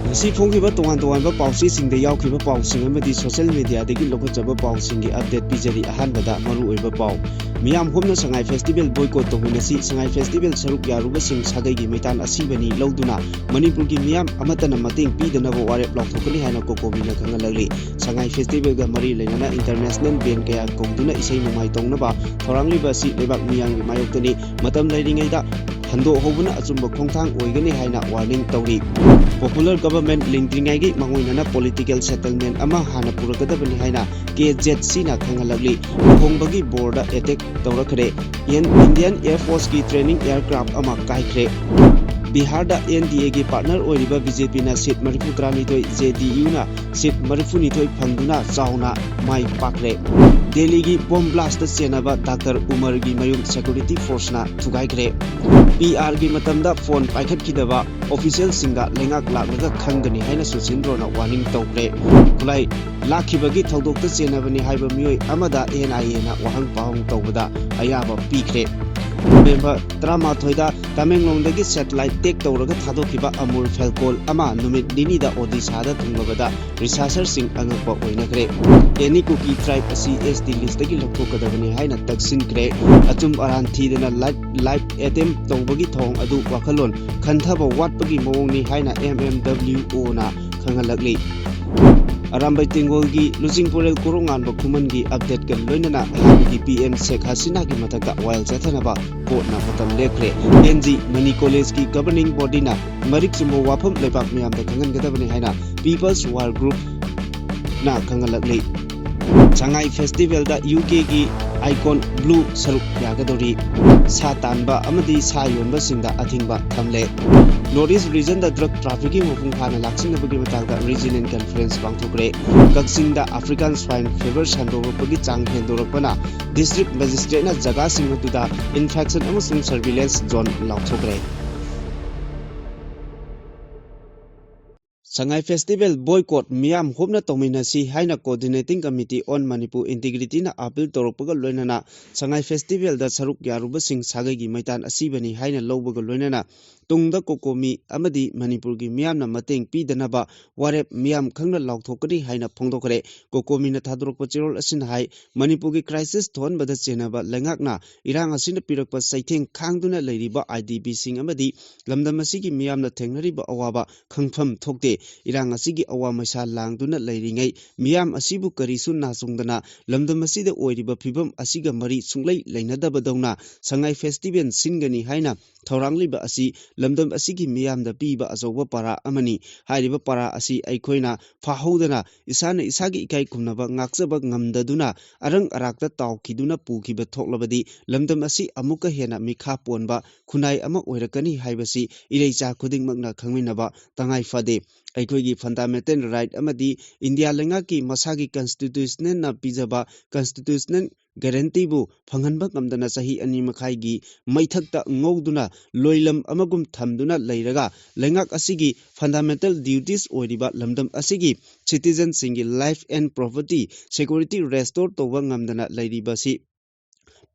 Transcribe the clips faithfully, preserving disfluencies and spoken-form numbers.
ꯉꯁꯤ ꯐꯣꯡꯈꯤꯕ ꯇꯣꯉꯥꯟ ꯇꯣꯉꯥꯟꯕ ꯄꯥꯎꯆꯦꯁꯤꯡꯗ ꯌꯥꯎꯈꯤꯕ ꯄꯥꯎꯁꯤꯡ ꯑꯃꯗꯤ social mediaꯗꯒꯤ ꯂꯧꯈꯠꯆꯕ ꯄꯥꯎꯁꯤꯡꯒꯤ update ꯄꯤꯖꯔꯤ꯫ ꯑꯍꯥꯟꯕꯗ ꯃꯔꯨꯑꯣꯏꯕ ꯄꯥꯎ꯫ ꯃꯤꯌꯥꯝ ꯍꯨꯝꯅ ꯁꯉꯥꯏ festival boycott ꯇꯧꯃꯤꯟꯅꯁꯤ, ꯁꯉꯥꯏ festival ꯁꯔꯨꯛ ꯌꯥꯔꯨꯕꯁꯤꯡ ꯁꯥꯒꯩꯒꯤ ꯃꯩꯇꯥꯟ ꯑꯁꯤꯕꯅꯤ ꯂꯧꯗꯨꯅ ꯃꯅꯤꯄꯨꯔꯒꯤ ꯃꯤꯌꯥꯝ ꯑꯃꯠꯇꯅ ꯃꯇꯦꯡ ꯄꯤꯗꯅꯕ ꯋꯥꯔꯦꯞ ꯂꯥꯎꯊꯣꯛꯀꯅꯤ ꯍꯥꯏꯅ ꯀꯣꯀꯣꯃꯤꯅ ꯈꯪꯍꯜꯂꯛꯂꯤ꯫ ꯁꯉꯥꯏ festivalꯒ ꯃꯔꯤ ꯂꯩꯅꯅ international band ꯀꯌꯥ ꯀꯧꯗꯨꯅ ꯏꯁꯩ ꯅꯣꯡꯃꯥꯏ ꯇꯧꯅꯕ ꯊꯧꯔꯥꯡꯂꯤꯕ ꯑꯁꯤ ꯂꯩꯕꯥꯛ ꯃꯤꯌꯥꯝꯒꯤ ꯃꯥꯌꯣꯛꯇꯅꯤ꯫ ꯃꯇꯝ ꯂꯩꯔꯤꯉꯩꯗ ꯍꯟꯗꯣꯛꯍꯧꯕꯅ ꯑꯆꯨꯝꯕ ꯈꯣꯡꯊꯥꯡ ꯑꯣꯏꯒꯅꯤ ꯍꯥꯏꯅ warning ꯇꯧꯔꯤ꯫ Popular government ꯂꯤꯡꯗ꯭ꯔꯤꯉꯩꯒꯤ ꯃꯥꯡꯑꯣꯏꯅꯅ political settlement ꯑꯃ ꯍꯥꯟꯅ ꯄꯨꯔꯛꯀꯗꯕꯅꯤ ꯍꯥꯏꯅ KZCꯅ ꯈꯪꯍꯜꯂꯛꯂꯤ꯫ ꯂꯨꯍꯣꯡꯕꯒꯤ ꯕꯣꯔꯗ attack ꯇꯧꯔꯛꯈ꯭ꯔꯦ꯫ Indian Air Forceꯀꯤ training aircraft ꯑꯃ ꯀꯥꯏꯈ꯭ꯔꯦ꯫ ꯕꯤꯍꯥꯔꯗ NDAꯒꯤ partner ꯑꯣꯏꯔꯤꯕ BJPꯅ seat ꯃꯔꯤꯐꯨ ꯇꯔꯥꯅꯤꯊꯣꯏ, JDUꯅ seat ꯃꯔꯤꯐꯨꯅꯤꯊꯣꯏ ꯐꯪꯗꯨꯅ ꯆꯥꯎꯅ ꯃꯥꯏ ꯄꯥꯛꯈ꯭ꯔꯦ꯫ ꯗꯦꯜꯂꯤꯒꯤ bomb blastꯇ ꯆꯦꯟꯅꯕ ꯗꯥꯛꯇꯔ ꯎꯃꯔꯒꯤ ꯃꯌꯨꯝ security forceꯅ ꯊꯨꯒꯥꯏꯈ꯭ꯔꯦ꯫ PRꯒꯤ ꯃꯇꯝꯗ phone ꯄꯥꯏꯈꯠꯈꯤꯗꯕ officialꯁꯤꯡꯒ ꯂꯩꯉꯥꯛ ꯂꯥꯛꯂꯒ ꯈꯪꯒꯅꯤ ꯍꯥꯏꯅ ꯁꯨꯁꯤꯟꯗ꯭ꯔꯣꯅ warning ꯇꯧꯈ꯭ꯔꯦ꯫ ꯈꯨꯠꯂꯥꯏ ꯂꯥꯛꯈꯤꯕꯒꯤ ꯊꯧꯗꯣꯛꯇ ꯆꯦꯟꯅꯕꯅꯤ ꯍꯥꯏꯕ ꯃꯤꯑꯣꯏ ꯑꯃꯗ NIAꯅ ꯋꯥꯍꯪ ꯄꯥꯎꯍꯪ ꯇꯧꯕꯗ ꯑꯌꯥꯕ ꯄꯤꯈ꯭ꯔꯦ꯫ ꯅꯣꯚꯦꯝꯕꯔ ꯇꯔꯥꯃꯥꯊꯣꯏꯗ ꯇꯃꯦꯡꯂꯣꯡꯗꯒꯤ satellite take ꯇꯧꯔꯒ ꯊꯥꯗꯣꯛꯈꯤꯕ Amur Falcon ꯑꯃ ꯅꯨꯃꯤꯠ ꯅꯤꯅꯤꯗ Odishaꯗ ꯊꯨꯡꯂꯕꯗ researcherꯁꯤꯡ ꯑꯉꯛꯄ ꯑꯣꯏꯅꯈ꯭ꯔꯦ꯫ Any Kuki tribe ꯑꯁꯤ ST listꯇꯒꯤ ꯂꯧꯊꯣꯛꯀꯗꯕꯅꯤ ꯍꯥꯏꯅ ꯇꯛꯁꯤꯟꯈ꯭ꯔꯦ꯫ ꯑꯆꯨꯝ ꯑꯔꯥꯟ ꯊꯤꯗꯅ live, live attempt ꯇꯧꯕꯒꯤ ꯊꯧꯑꯣꯡ ꯑꯗꯨ ꯋꯥꯈꯜꯂꯣꯟ ꯈꯟꯊꯕ ꯋꯥꯠꯄꯒꯤ ꯃꯑꯣꯡꯅꯤ ꯍꯥꯏꯅ MMWOꯅ ꯈꯪꯍꯜꯂꯛꯂꯤ꯫ ꯑꯔꯥꯝꯕꯥꯏ ꯇꯦꯡꯒꯣꯜꯒꯤ ꯂꯨꯆꯤꯡꯄꯨꯔꯦꯜ ꯀꯣꯔꯣꯉꯥꯟꯕ ꯈꯨꯃꯟꯒꯤ updateꯀ ꯂꯣꯏꯅꯅ ꯑꯍꯥꯟꯕꯒꯤ PM ꯁꯦꯈ ꯍꯁꯤꯅꯥꯒꯤ ꯃꯊꯛꯇ ꯋꯥꯌꯦꯜ ꯆꯠꯊꯅꯕ courtꯅ ꯃꯇꯝ ꯂꯦꯞꯈ꯭ꯔꯦ꯫ NG Mani Collegeꯀꯤ governing bodyꯅ ꯃꯔꯤꯛ ꯆꯨꯝꯕ ꯋꯥꯐꯝ ꯂꯩꯕꯥꯛ ꯃꯤꯌꯥꯝꯗ ꯈꯪꯍꯟꯒꯗꯕꯅꯤ ꯍꯥꯏꯅ People's War Groupꯅ ꯈꯪꯍꯜꯂꯛꯂꯤ꯫ ꯁꯉꯥꯏ festivalꯗ UKꯒꯤ Icon Blue ꯁꯔꯨꯛ ꯌꯥꯒꯗꯧꯔꯤ꯫ ꯁꯥ ꯇꯥꯟꯕ ꯑꯃꯗꯤ ꯁꯥ ꯌꯣꯟꯕꯁꯤꯡꯗ ꯑꯊꯤꯡꯕ ꯊꯝꯂꯦ꯫ North East regionꯗ drug trafficking ꯃꯄꯨꯡ ꯐꯥꯅ ꯂꯥꯛꯁꯤꯟꯅꯕꯒꯤ ꯃꯇꯥꯡꯗ regional conference ꯄꯥꯡꯊꯣꯛꯈ꯭ꯔꯦ꯫ ꯀꯛꯆꯤꯡꯗ African Swine Fever ꯁꯟꯗꯣꯔꯛꯄꯒꯤ ꯆꯥꯡ ꯍꯦꯟꯗꯣꯔꯛꯄꯅ district magistrateꯅ ꯖꯒꯥꯁꯤꯡ ꯑꯗꯨꯗ inspection ꯑꯃꯁꯨꯡ surveillance zone ꯂꯥꯎꯊꯣꯛꯈ꯭ꯔꯦ꯫ ꯁꯉꯥꯏ Festival boycott, ꯃꯤꯌꯥꯝ ꯍꯨꯞꯅ ꯇꯧꯃꯤꯟꯅꯁꯤ ꯍꯥꯏꯅ Coordinating Committee on Manipur Integrityꯅ appeal ꯇꯧꯔꯛꯄꯒ ꯂꯣꯏꯅꯅ ꯁꯉꯥꯏ Festivalꯗ ꯁꯔꯨꯛ ꯌꯥꯔꯨꯕꯁꯤꯡ ꯁꯥꯒꯩꯒꯤ ꯃꯩꯇꯥꯟ ꯑꯁꯤꯕꯅꯤ ꯍꯥꯏꯅ ꯂꯧꯕꯒ ꯂꯣꯏꯅꯅ ꯇꯨꯡꯗ COCOMI ꯑꯃꯗꯤ ꯃꯅꯤꯄꯨꯔꯒꯤ ꯃꯤꯌꯥꯝꯅ ꯃꯇꯦꯡ ꯄꯤꯗꯅꯕ ꯋꯥꯔꯦꯞ ꯃꯤꯌꯥꯝ ꯈꯪꯅ ꯂꯥꯎꯊꯣꯛꯀꯅꯤ ꯍꯥꯏꯅ ꯐꯣꯡꯗꯣꯛꯈ꯭ꯔꯦ꯫ COCOMIꯅ ꯊꯥꯗꯣꯔꯛꯄ ꯆꯦꯔꯣꯜ ꯑꯁꯤꯅ ꯍꯥꯏ, ꯃꯅꯤꯄꯨꯔꯒꯤ crisis ꯊꯣꯛꯍꯟꯕꯗ ꯆꯦꯟꯅꯕ ꯂꯩꯉꯥꯛꯅ ꯏꯔꯥꯡ ꯑꯁꯤꯅ ꯄꯤꯔꯛꯄ ꯆꯩꯊꯦꯡ ꯈꯥꯡꯗꯨꯅ ꯂꯩꯔꯤꯕ IDPꯁꯤꯡ ꯑꯃꯗꯤ ꯂꯝꯗꯝ ꯑꯁꯤꯒꯤ ꯃꯤꯌꯥꯝꯅ ꯊꯦꯡꯅꯔꯤꯕ ꯑꯋꯥꯕ ꯈꯪꯐꯝ ꯊꯣꯛꯇꯦ꯫ ꯏꯔꯥꯡ ꯑꯁꯤꯒꯤ ꯑꯋꯥ ꯃꯩꯁꯥ ꯂꯥꯡꯗꯨꯅ ꯂꯩꯔꯤꯉꯩ ꯃꯤꯌꯥꯝ ꯑꯁꯤꯕꯨ ꯀꯔꯤꯁꯨ ꯅꯥꯆꯨꯡꯗꯅ ꯂꯝꯗꯝ ꯑꯁꯤꯗ ꯑꯣꯏꯔꯤꯕ ꯐꯤꯕꯝ ꯑꯁꯤꯒ ꯃꯔꯤ ꯁꯨꯡꯂꯩ ꯂꯩꯅꯗꯕꯗꯧꯅ ꯁꯉꯥꯏ Festival ꯁꯤꯟꯒꯅꯤ ꯍꯥꯏꯅ ꯊꯧꯔꯥꯡꯂꯤꯕ ꯑꯁꯤ ꯂꯝꯗꯝ ꯑꯁꯤꯒꯤ ꯃꯤꯌꯥꯝꯗ ꯄꯤꯕ ꯑꯆꯧꯕ ꯄꯔꯥ ꯑꯃꯅꯤ꯫ ꯍꯥꯏꯔꯤꯕ ꯄꯔꯥ ꯑꯁꯤ ꯑꯩꯈꯣꯏꯅ ꯐꯥꯍꯧꯗꯅ ꯏꯁꯥꯅ ꯏꯁꯥꯒꯤ ꯏꯀꯥꯏ ꯈꯨꯝꯅꯕ ꯉꯥꯛꯆꯕ ꯉꯝꯗꯗꯨꯅ ꯑꯔꯪ ꯑꯔꯥꯛꯇ ꯇꯥꯎꯈꯤꯗꯨꯅ ꯄꯨꯈꯤꯕ ꯊꯣꯛꯂꯕꯗꯤ ꯂꯝꯗꯝ ꯑꯁꯤ ꯑꯃꯨꯛꯀ ꯍꯦꯟꯅ ꯃꯤꯈꯥ ꯄꯣꯟꯕ ꯈꯨꯟꯅꯥꯏ ꯑꯃ ꯑꯣꯏꯔꯛꯀꯅꯤ ꯍꯥꯏꯕꯁꯤ ꯏꯔꯩꯆꯥ ꯈꯨꯗꯤꯡꯃꯛꯅ ꯈꯪꯃꯤꯟꯅꯕ ꯇꯉꯥꯏ ꯐꯗꯦ꯫ ꯑꯩꯈꯣꯏꯒꯤ fundamental right ꯑꯃꯗꯤ ꯏꯟꯗꯤꯌꯥ ꯂꯩꯉꯥꯛꯀꯤ ꯃꯁꯥꯒꯤ constitutionalꯅ ꯄꯤꯖꯕ constitutional guaranteeꯕꯨ ꯐꯪꯍꯟꯕ ꯉꯝꯗꯅ ꯆꯍꯤ ꯑꯅꯤ ꯃꯈꯥꯏꯒꯤ ꯃꯩꯊꯛꯇ ꯉꯧꯗꯨꯅ ꯂꯣꯏꯂꯝ ꯑꯃꯒꯨꯝ ꯊꯝꯗꯨꯅ ꯂꯩꯔꯒ ꯂꯩꯉꯥꯛ ꯑꯁꯤꯒꯤ fundamental duties ꯑꯣꯏꯔꯤꯕ ꯂꯝꯗꯝ ꯑꯁꯤꯒꯤ citizenꯁꯤꯡꯒꯤ life and property security restore ꯇꯧꯕ ꯉꯝꯗꯅ ꯂꯩꯔꯤꯕꯁꯤ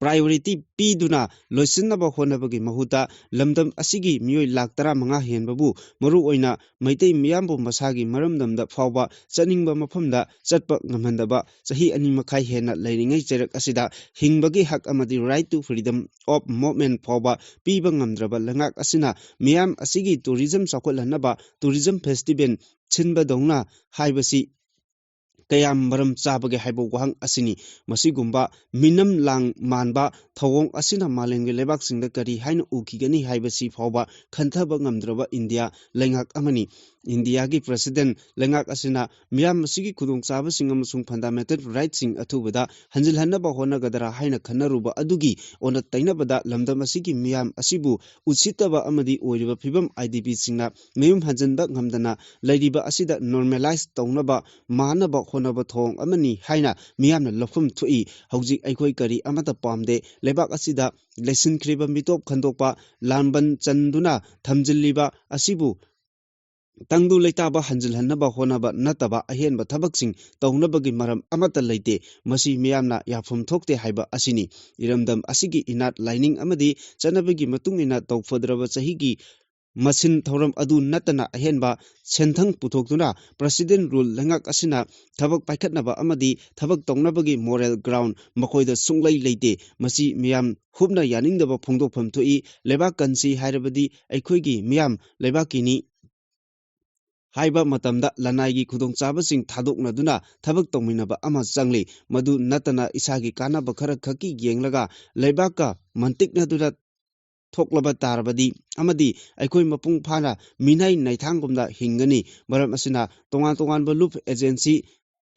priority ꯄꯤꯗꯨꯅ ꯂꯣꯏꯁꯤꯟꯅꯕ ꯍꯣꯠꯅꯕꯒꯤ ꯃꯍꯨꯠꯇ ꯂꯝꯗꯝ ꯑꯁꯤꯒꯤ ꯃꯤꯑꯣꯏ ꯂꯥꯈ ꯇꯔꯥꯃꯉꯥ ꯍꯦꯟꯕꯕꯨ, ꯃꯔꯨꯑꯣꯏꯅ ꯃꯩꯇꯩ ꯃꯤꯌꯥꯝꯕꯨ ꯃꯁꯥꯒꯤ ꯃꯔꯝꯗꯝꯗ ꯐꯥꯎꯕ ꯆꯠꯅꯤꯡꯕ ꯃꯐꯝꯗ ꯆꯠꯄ ꯉꯝꯍꯟꯗꯕ ꯆꯍꯤ ꯑꯅꯤ ꯃꯈꯥꯏ ꯍꯦꯟꯅ ꯂꯩꯔꯤꯉꯩ ꯆꯩꯔꯛ ꯑꯁꯤꯗ ꯍꯤꯡꯕꯒꯤ ꯍꯛ ꯑꯃꯗꯤ right to freedom of movement ꯐꯥꯎꯕ ꯄꯤꯕ ꯉꯝꯗ꯭ꯔꯕ ꯂꯩꯉꯥꯛ ꯑꯁꯤꯅ ꯃꯤꯌꯥꯝ ꯑꯁꯤꯒꯤ tourism ꯆꯥꯎꯈꯠꯍꯟꯅꯕ tourism festival ꯁꯤꯟꯕꯗꯧꯅ ꯍꯥꯏꯕꯁꯤ ꯀꯌꯥꯝ ꯃꯔꯝ ꯆꯥꯕꯒꯦ ꯍꯥꯏꯕ ꯋꯥꯍꯪ ꯑꯁꯤꯅꯤ꯫ ꯃꯁꯤꯒꯨꯝꯕ ꯃꯤꯅꯝ ꯂꯥꯡ ꯃꯥꯟꯕ ꯊꯧꯑꯣꯡ ꯑꯁꯤꯅ ꯃꯥꯂꯦꯝꯒꯤ ꯂꯩꯕꯥꯛꯁꯤꯡꯗ ꯀꯔꯤ ꯍꯥꯏꯅ ꯎꯈꯤꯒꯅꯤ ꯍꯥꯏꯕꯁꯤ ꯐꯥꯎꯕ ꯈꯟꯊꯕ ꯉꯝꯗ꯭ꯔꯕ ꯏꯟꯗꯤꯌꯥ ꯂꯩꯉꯥꯛ ꯑꯃꯅꯤ꯫ ꯏꯟꯗꯤꯌꯥꯒꯤ president ꯂꯩꯉꯥꯛ ꯑꯁꯤꯅ ꯃꯤꯌꯥꯝ ꯑꯁꯤꯒꯤ ꯈꯨꯗꯣꯡꯆꯥꯕꯁꯤꯡ ꯑꯃꯁꯨꯡ fundamental rightꯁꯤꯡ ꯑꯊꯨꯕꯗ ꯍꯟꯖꯤꯜꯍꯟꯅꯕ ꯍꯣꯠꯅꯒꯗ꯭ꯔꯥ ꯍꯥꯏꯅ ꯈꯟꯅꯔꯨꯕ ꯑꯗꯨꯒꯤ ꯑꯣꯟꯅ ꯇꯩꯅꯕꯗ ꯂꯝꯗꯝ ꯑꯁꯤꯒꯤ ꯃꯤꯌꯥꯝ ꯑꯁꯤꯕꯨ ꯎꯁꯤꯠꯇꯕ ꯑꯃꯗꯤ ꯑꯣꯏꯔꯤꯕ ꯐꯤꯕꯝ IDPꯁꯤꯡꯅ ꯃꯌꯨꯝ ꯍꯟꯖꯤꯟꯕ ꯉꯝꯗꯅ ꯂꯩꯔꯤꯕ ꯑꯁꯤꯗ normalise ꯇꯧꯅꯕ ꯃꯥꯟꯅꯕ ꯍꯣꯠꯅꯕ ꯊꯧꯑꯣꯡ ꯑꯃꯅꯤ ꯍꯥꯏꯅ ꯃꯤꯌꯥꯝꯅ ꯂꯧꯐꯝ ꯊꯣꯛꯏ꯫ ꯍꯧꯖꯤꯛ ꯑꯩꯈꯣꯏ ꯀꯔꯤ ꯑꯃꯠꯇ ꯄꯥꯝꯗꯦ꯫ ꯂꯩꯕꯥꯛ ꯑꯁꯤꯗ ꯂꯩꯁꯤꯟꯈ꯭ꯔꯤꯕ ꯃꯤꯇꯣꯞ ꯈꯟꯗꯣꯛꯄ, ꯂꯥꯟꯕꯟ ꯆꯟꯗꯨꯅ ꯊꯝꯖꯤꯜꯂꯤꯕ ꯑꯁꯤꯕꯨ ꯇꯪꯗꯨ ꯂꯩꯇꯥꯕ ꯍꯟꯖꯤꯜꯍꯟꯅꯕ ꯍꯣꯠꯅꯕ ꯅꯠꯇꯕ ꯑꯍꯦꯟꯕ ꯊꯕꯛꯁꯤꯡ ꯇꯧꯅꯕꯒꯤ ꯃꯔꯝ ꯑꯃꯠꯇ ꯂꯩꯇꯦ꯫ ꯃꯁꯤ ꯃꯤꯌꯥꯝꯅ ꯌꯥꯐꯝ ꯊꯣꯛꯇꯦ ꯍꯥꯏꯕ ꯑꯁꯤꯅꯤ꯫ ꯏꯔꯝꯗꯝ ꯑꯁꯤꯒꯤ ꯏꯅꯥꯠ ꯂꯥꯏꯅꯤꯡ ꯑꯃꯗꯤ ꯆꯠꯅꯕꯤꯒꯤ ꯃꯇꯨꯡ ꯏꯟꯅ ꯇꯧꯐꯗ꯭ꯔꯕ ꯆꯍꯤꯒꯤ ꯃꯁꯤꯟ ꯊꯧꯔꯝ ꯑꯗꯨ ꯅꯠꯇꯅ ꯑꯍꯦꯟꯕ ꯁꯦꯟꯊꯪ ꯄꯨꯊꯣꯛꯇꯨꯅ President Rule ꯂꯩꯉꯥꯛ ꯑꯁꯤꯅ ꯊꯕꯛ ꯄꯥꯏꯈꯠꯅꯕ ꯑꯃꯗꯤ ꯊꯕꯛ ꯇꯧꯅꯕꯒꯤ moral ground ꯃꯈꯣꯏꯗ ꯁꯨꯡꯂꯩ ꯂꯩꯇꯦ꯫ ꯃꯁꯤ ꯃꯤꯌꯥꯝ ꯍꯨꯞꯅ ꯌꯥꯅꯤꯡꯗꯕ ꯐꯣꯡꯗꯣꯛꯐꯝ ꯊꯣꯛꯏ꯫ ꯂꯩꯕꯥꯛ ꯀꯟꯁꯤ ꯍꯥꯏꯔꯕꯗꯤ ꯑꯩꯈꯣꯏꯒꯤ ꯃꯤꯌꯥꯝ ꯂꯩꯕꯥꯛꯀꯤꯅꯤ ꯍꯥꯏꯕ ꯃꯇꯝꯗ ꯂꯅꯥꯏꯒꯤ ꯈꯨꯗꯣꯡꯆꯥꯕꯁꯤꯡ ꯊꯥꯗꯣꯛꯅꯗꯨꯅ ꯊꯕꯛ ꯇꯧꯃꯤꯟꯅꯕ ꯑꯃ ꯆꯪꯂꯤ꯫ ꯃꯗꯨ ꯅꯠꯇꯅ ꯏꯁꯥꯒꯤ ꯀꯥꯟꯅꯕ ꯈꯔ ꯈꯛꯀꯤ ꯌꯦꯡꯂꯒ ꯂꯩꯕꯥꯛꯀ ꯃꯟꯇꯤꯛꯅꯗꯨꯅ ꯊꯣꯛꯂꯕ ꯇꯥꯔꯕꯗꯤ ꯑꯃꯗꯤ ꯑꯩꯈꯣꯏ ꯃꯄꯨꯡ ꯐꯥꯅ ꯃꯤꯅꯥꯏ ꯅꯩꯊꯥꯡꯒꯨꯝꯅ ꯍꯤꯡꯒꯅꯤ꯫ ꯃꯔꯝ ꯑꯁꯤꯅ ꯇꯣꯉꯥꯟ ꯇꯣꯉꯥꯟꯕ ꯂꯨꯞ, agency,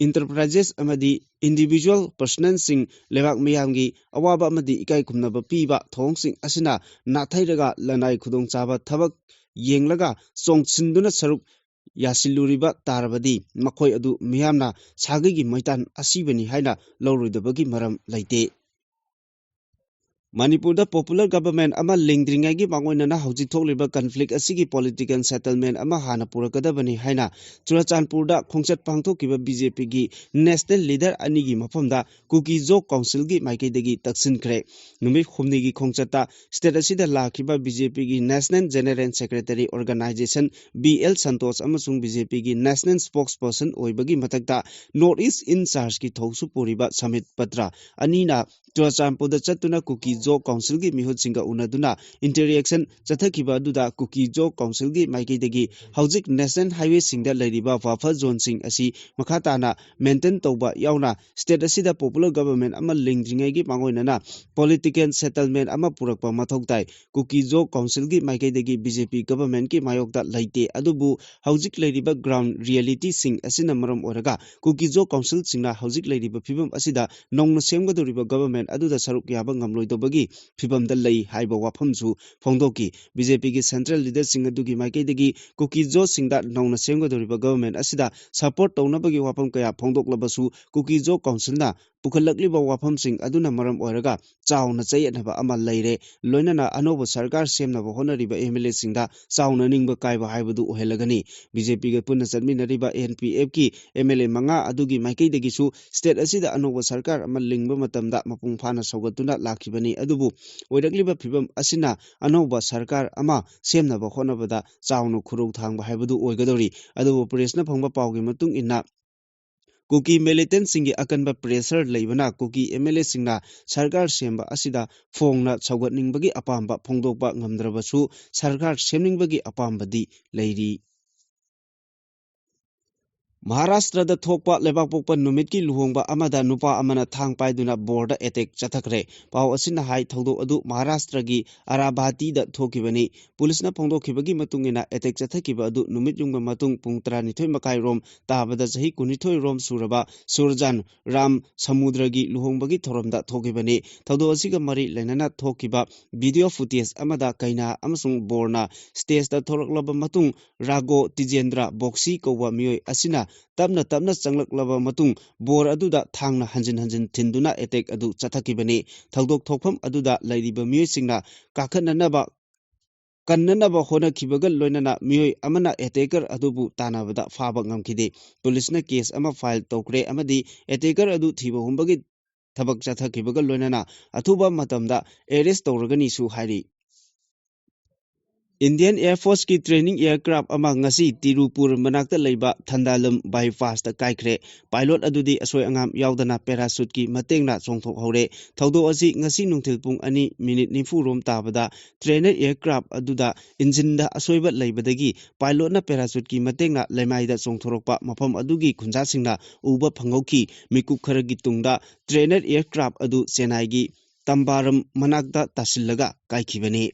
enterprises ꯑꯃꯗꯤ individual personꯁꯤꯡ ꯂꯩꯕꯥꯛ ꯃꯤꯌꯥꯝꯒꯤ ꯑꯋꯥꯕ ꯑꯃꯗꯤ ꯏꯀꯥꯏ ꯈꯨꯝꯅꯕ ꯄꯤꯕ ꯊꯧꯑꯣꯡꯁꯤꯡ ꯑꯁꯤꯅ ꯅꯥꯊꯩꯔꯒ ꯂꯅꯥꯏ ꯈꯨꯗꯣꯡꯆꯥꯕ ꯊꯕꯛ ꯌꯦꯡꯂꯒ ꯆꯣꯡꯁꯤꯟꯗꯨꯅ ꯁꯔꯨꯛ ꯌꯥꯁꯤꯜꯂꯨꯔꯤꯕ ꯇꯥꯔꯕꯗꯤ ꯃꯈꯣꯏ ꯑꯗꯨ ꯃꯤꯌꯥꯝꯅ ꯁꯥꯒꯩꯒꯤ ꯃꯩꯇꯥꯟ ꯑꯁꯤꯕꯅꯤ ꯍꯥꯏꯅ ꯂꯧꯔꯣꯏꯗꯕꯒꯤ ꯃꯔꯝ ꯂꯩꯇꯦ꯫ ꯃꯅꯤꯄꯨꯔꯗ popular government ꯑꯃ ꯂꯤꯡꯗ꯭ꯔꯤꯉꯩꯒꯤ ꯃꯥꯡꯑꯣꯏꯅꯅ ꯍꯧꯖꯤꯛ ꯊꯣꯛꯂꯤꯕ conflict ꯑꯁꯤꯒꯤ political settlement ꯑꯃ ꯍꯥꯟꯅ ꯄꯨꯔꯛꯀꯗꯕꯅꯤ ꯍꯥꯏꯅ ꯆꯨꯔꯆꯥꯟꯄꯨꯔꯗ ꯈꯣꯡꯆꯠ ꯄꯥꯡꯊꯣꯛꯈꯤꯕ BJPꯒꯤ national leader ꯑꯅꯤꯒꯤ ꯃꯐꯝꯗ ꯀꯨꯀꯤ ꯖꯣ ꯀꯥꯎꯟꯁꯤꯜꯒꯤ ꯃꯥꯏꯀꯩꯗꯒꯤ ꯇꯛꯁꯤꯟꯈ꯭ꯔꯦ꯫ ꯅꯨꯃꯤꯠ ꯍꯨꯝꯅꯤꯒꯤ ꯈꯣꯡꯆꯠꯇ state ꯑꯁꯤꯗ ꯂꯥꯛꯈꯤꯕ BJPꯒꯤ national general secretary organization B L Santosh ꯑꯃꯁꯨꯡ BJPꯒꯤ national spokesperson ꯑꯣꯏꯕꯒꯤ ꯃꯊꯛꯇ North East in chargeꯀꯤ ꯊꯧꯁꯨ ꯄꯨꯔꯤꯕ ꯁꯃꯤꯠ ꯄꯇ꯭ꯔ ꯑꯅꯤꯅ ꯆꯨꯔꯆꯥꯟꯄꯨꯔꯗ ꯆꯠꯇꯨꯅ ꯀꯨꯀꯤ ꯖꯣ ꯀꯥꯎꯟꯁꯤꯜꯒꯤ ꯃꯤꯍꯨꯠꯁꯤꯡꯒ ꯎꯅꯗꯨꯅ interaction ꯆꯠꯊꯈꯤꯕ ꯑꯗꯨꯗ ꯀꯨꯀꯤ ꯖꯣ ꯀꯥꯎꯟꯁꯤꯜꯒꯤ ꯃꯥꯏꯀꯩꯗꯒꯤ ꯍꯧꯖꯤꯛ national highwayꯁꯤꯡꯗ ꯂꯩꯔꯤꯕ buffer zoneꯁꯤꯡ ꯑꯁꯤ ꯃꯈꯥ ꯇꯥꯅ maintain ꯇꯧꯕ ꯌꯥꯎꯅ state ꯑꯁꯤꯗ popular government ꯑꯃ ꯂꯤꯡꯗ꯭ꯔꯤꯉꯩꯒꯤ ꯃꯥꯡꯑꯣꯏꯅꯅ political settlement ꯑꯃ ꯄꯨꯔꯛꯄ ꯃꯊꯧ ꯇꯥꯏ꯫ ꯀꯨꯀꯤ ꯖꯣ ꯀꯥꯎꯟꯁꯤꯜꯒꯤ ꯃꯥꯏꯀꯩꯗꯒꯤ BJP governmentꯀꯤ ꯃꯥꯌꯣꯛꯇ ꯂꯩꯇꯦ, ꯑꯗꯨꯕꯨ ꯍꯧꯖꯤꯛ ꯂꯩꯔꯤꯕ ground realityꯁꯤꯡ ꯑꯁꯤꯅ ꯃꯔꯝ ꯑꯣꯏꯔꯒ ꯀꯨꯀꯤ ꯖꯣ ꯀꯥꯎꯟꯁꯤꯜꯁꯤꯡꯅ ꯍꯧꯖꯤꯛ ꯂꯩꯔꯤꯕ ꯐꯤꯕꯝ ꯑꯁꯤꯗ ꯅꯧꯅ ꯁꯦꯝꯒꯗꯧꯔꯤꯕ government ꯑꯗꯨꯗ ꯁꯔꯨꯛ ꯌꯥꯕ ꯉꯝꯂꯣꯏꯗꯕꯒꯤ ꯐꯤꯕꯝꯗ ꯂꯩ ꯍꯥꯏꯕ ꯋꯥꯐꯝꯁꯨ ꯐꯣꯡꯗꯣꯛꯈꯤ꯫ BJPꯒꯤ central leaderꯁꯤꯡ ꯑꯗꯨꯒꯤ ꯃꯥꯏꯀꯩꯗꯒꯤ ꯀꯨꯀꯤ ꯖꯣꯁꯤꯡꯗ ꯅꯧꯅ ꯁꯦꯝꯒꯗꯧꯔꯤꯕ government ꯑꯁꯤꯗ support ꯇꯧꯅꯕꯒꯤ ꯋꯥꯐꯝ ꯀꯌꯥ ꯐꯣꯡꯗꯣꯛꯂꯕꯁꯨ ꯀꯨꯀꯤ ꯖꯣ ꯀꯥꯎꯟꯁꯤꯜꯅ ꯄꯨꯈꯠꯂꯛꯂꯤꯕ ꯋꯥꯐꯝꯁꯤꯡ ꯑꯗꯨꯅ ꯃꯔꯝ ꯑꯣꯏꯔꯒ ꯆꯥꯎꯅ ꯆꯌꯦꯠꯅꯕ ꯑꯃ ꯂꯩꯔꯦ꯫ ꯂꯣꯏꯅꯅ ꯑꯅꯧꯕ ꯁꯔꯀꯥꯔ ꯁꯦꯝꯅꯕ ꯍꯣꯠꯅꯔꯤꯕ MLA ꯁꯤꯡꯗ ꯆꯥꯎꯅ ꯅꯤꯡꯕ ꯀꯥꯏꯕ ꯍꯥꯏꯕꯗꯨ ꯑꯣꯏꯍꯜꯂꯒꯅꯤ꯫ BJP ꯒ ꯄꯨꯟꯅ ꯆꯠꯃꯤꯟꯅꯔꯤꯕ NPF ꯀꯤ MLA ꯃꯉꯥ ꯑꯗꯨꯒꯤ ꯃꯥꯏꯀꯩꯗꯒꯤꯁꯨ state ꯑꯁꯤꯗ ꯑꯅꯧꯕ ꯁꯔꯀꯥꯔ ꯑꯃ ꯂꯤꯡꯕ ꯃꯇꯝꯗ ꯃꯄꯨꯡ ꯐꯥꯅ ꯁꯧꯒꯠꯇꯨꯅ ꯂꯥꯛꯈꯤꯕꯅꯤ꯫ ꯑꯗꯨꯕꯨ ꯑꯣꯏꯔꯛꯂꯤꯕ ꯐꯤꯕꯝ ꯑꯁꯤꯅ ꯑꯅꯧꯕ ꯁꯔꯀꯥꯔ ꯑꯃ ꯁꯦꯝꯅꯕ ꯍꯣꯠꯅꯕꯗ ꯆꯥꯎꯅ ꯈꯨꯔꯧ ꯊꯥꯡꯕ ꯍꯥꯏꯕꯗꯨ ꯑꯣꯏꯒꯗꯧꯔꯤ꯫ ꯑꯗꯨꯕꯨ press ꯅ ꯐꯪꯕ ꯄꯥꯎꯒꯤ ꯃꯇꯨꯡ ꯏꯟꯅ, ꯀꯨꯀꯤ militant ꯁꯤꯡꯒꯤ ꯑꯀꯟꯕ pressure ꯂꯩꯕꯅ ꯀꯨꯀꯤ MLA ꯁꯤꯡꯅ ꯁꯔꯀꯥꯔ ꯁꯦꯝꯕ ꯑꯁꯤꯗ ꯐꯣꯡꯅ ꯁꯧꯒꯠꯅꯤꯡꯕꯒꯤ ꯑꯄꯥꯝꯕ ꯐꯣꯡꯗꯣꯛꯄ ꯉꯝꯗ꯭ꯔꯕꯁꯨ, ꯁꯔꯀꯥꯔ ꯁꯦꯝꯅꯤꯡꯕꯒꯤ ꯑꯄꯥꯝꯕꯗꯤ ꯂꯩꯔꯤ꯫ ꯃꯍꯥꯔꯥꯁꯇ꯭ꯔꯗ ꯊꯣꯛꯄ ꯂꯩꯕꯥꯛꯄꯣꯛꯄ ꯅꯨꯃꯤꯠꯀꯤ ꯂꯨꯍꯣꯡꯕ ꯑꯃꯗ ꯅꯨꯄꯥ ꯑꯃꯅ ꯊꯥꯡ ꯄꯥꯏꯗꯨꯅ ꯕꯣꯔꯗ attack ꯆꯠꯊꯈ꯭ꯔꯦ꯫ ꯄꯥꯎ ꯑꯁꯤꯅ ꯍꯥꯏ, ꯊꯧꯗꯣꯛ ꯑꯗꯨ ꯃꯍꯥꯔꯥꯁꯇ꯭ꯔꯒꯤ ꯑꯔꯥꯚꯥꯇꯤꯗ ꯊꯣꯛꯈꯤꯕꯅꯤ꯫ ꯄꯨꯂꯤꯁꯅ ꯐꯣꯡꯗꯣꯛꯈꯤꯕꯒꯤ ꯃꯇꯨꯡ ꯏꯟꯅ, attack ꯆꯠꯊꯈꯤꯕ ꯑꯗꯨ ꯅꯨꯃꯤꯠ ꯌꯨꯡꯕ ꯃꯇꯨꯡ ꯄꯨꯡ ꯇꯔꯥꯅꯤꯊꯣꯏ ꯃꯈꯥꯏ ꯔꯣꯝ ꯇꯥꯕꯗ ꯆꯍꯤ ꯀꯨꯟꯅꯤꯊꯣꯏ ꯔꯣꯝ ꯁꯨꯔꯕ ꯁꯨꯔꯖꯥꯟ ꯔꯥꯝ ꯁꯃꯨꯗ꯭ꯔꯒꯤ ꯂꯨꯍꯣꯡꯕꯒꯤ ꯊꯧꯔꯝꯗ ꯊꯣꯛꯈꯤꯕꯅꯤ꯫ ꯊꯧꯗꯣꯛ ꯑꯁꯤꯒ ꯃꯔꯤ ꯂꯩꯅꯅ ꯊꯣꯛꯈꯤꯕ video footage ꯑꯃꯗ ꯀꯩꯅꯥ ꯑꯃꯁꯨꯡ ꯕꯣꯔꯅ stage ꯇ ꯊꯣꯛꯂꯛꯂꯕ ꯃꯇꯨꯡ, ꯔꯥꯒꯣ ꯇꯤꯖꯦꯟꯗ꯭ꯔ ꯕꯣꯛꯁꯤ ꯀꯧꯕ ꯃꯤꯑꯣꯏ ꯑꯁꯤꯅ ꯇꯞꯅ ꯇꯞꯅ ꯆꯪꯂꯛꯂꯕ ꯃꯇꯨꯡ, ꯕꯣꯔ ꯑꯗꯨꯗ ꯊꯥꯡꯅ ꯍꯟꯖꯤꯟ ꯍꯟꯖꯤꯟ ꯊꯤꯟꯗꯨꯅ attack ꯑꯗꯨ ꯆꯠꯊꯈꯤꯕꯅꯤ꯫ ꯊꯧꯗꯣꯛ ꯊꯣꯛꯐꯝ ꯑꯗꯨꯗ ꯂꯩꯔꯤꯕ ꯃꯤꯑꯣꯏꯁꯤꯡꯅ ꯀꯥꯈꯠꯅꯅꯕ, ꯀꯟꯅꯅꯕ ꯍꯣꯠꯅꯈꯤꯕꯒ ꯂꯣꯏꯅꯅ ꯃꯤꯑꯣꯏ ꯑꯃꯅ attacker ꯑꯗꯨꯕꯨ ꯇꯥꯟꯅꯕꯗ ꯐꯥꯕ ꯉꯝꯈꯤꯗꯦ꯫ ꯄꯨꯂꯤꯁꯅ case ꯑꯃ file ꯇꯧꯈ꯭ꯔꯦ ꯑꯃꯗꯤ attacker ꯑꯗꯨ ꯊꯤꯕ ꯍꯨꯝꯕꯒꯤ ꯊꯕꯛ ꯆꯠꯊꯈꯤꯕꯒ ꯂꯣꯏꯅꯅ ꯑꯊꯨꯕ ꯃꯇꯝꯗ arrest ꯇꯧꯔꯒꯅꯤꯁꯨ ꯍꯥꯏꯔꯤ꯫ Indian Air Force ꯀꯤ training aircraft ꯑꯃ ꯉꯁꯤ ꯇꯤꯔꯨꯄꯨꯔ ꯃꯅꯥꯛꯇ ꯂꯩꯕ ꯊꯟꯗꯥꯂꯝ bypass ꯇ ꯀꯥꯏꯈ꯭ꯔꯦ꯫ Pilot ꯑꯗꯨꯗꯤ ꯑꯁꯣꯏ ꯑꯉꯥꯝ ꯌꯥꯎꯗꯅ parachute ꯀꯤ ꯃꯇꯦꯡꯅ ꯆꯣꯡꯊꯣꯛꯍꯧꯔꯦ꯫ ꯊꯧꯗꯣꯛ ꯑꯁꯤ ꯉꯁꯤ ꯅꯨꯡꯊꯤꯜ ꯄꯨꯡ ꯑꯅꯤ minute ꯅꯤꯐꯨ ꯔꯣꯝ ꯇꯥꯕꯗ trainer aircraft ꯑꯗꯨꯗ engine ꯗ ꯑꯁꯣꯏꯕ ꯂꯩꯕꯗꯒꯤ pilot ꯅ parachute ꯀꯤ ꯃꯇꯦꯡꯅ ꯂꯩꯃꯥꯏꯗ ꯆꯣꯡꯊꯣꯔꯛꯄ ꯃꯐꯝ ꯑꯗꯨꯒꯤ ꯈꯨꯟꯖꯥꯁꯤꯡꯅ ꯎꯕ ꯐꯪꯍꯧꯈꯤ꯫ ꯃꯤꯀꯨꯞ ꯈꯔꯒꯤ ꯇꯨꯡꯗ trainer aircraft ꯑꯗꯨ ꯆꯦꯟꯅꯥꯏꯒꯤ ꯇꯝꯕꯥꯔꯝ ꯃꯅꯥꯛꯇ ꯇꯥꯁꯤꯜꯂꯒ ꯀꯥꯏꯈꯤꯕꯅꯤ꯫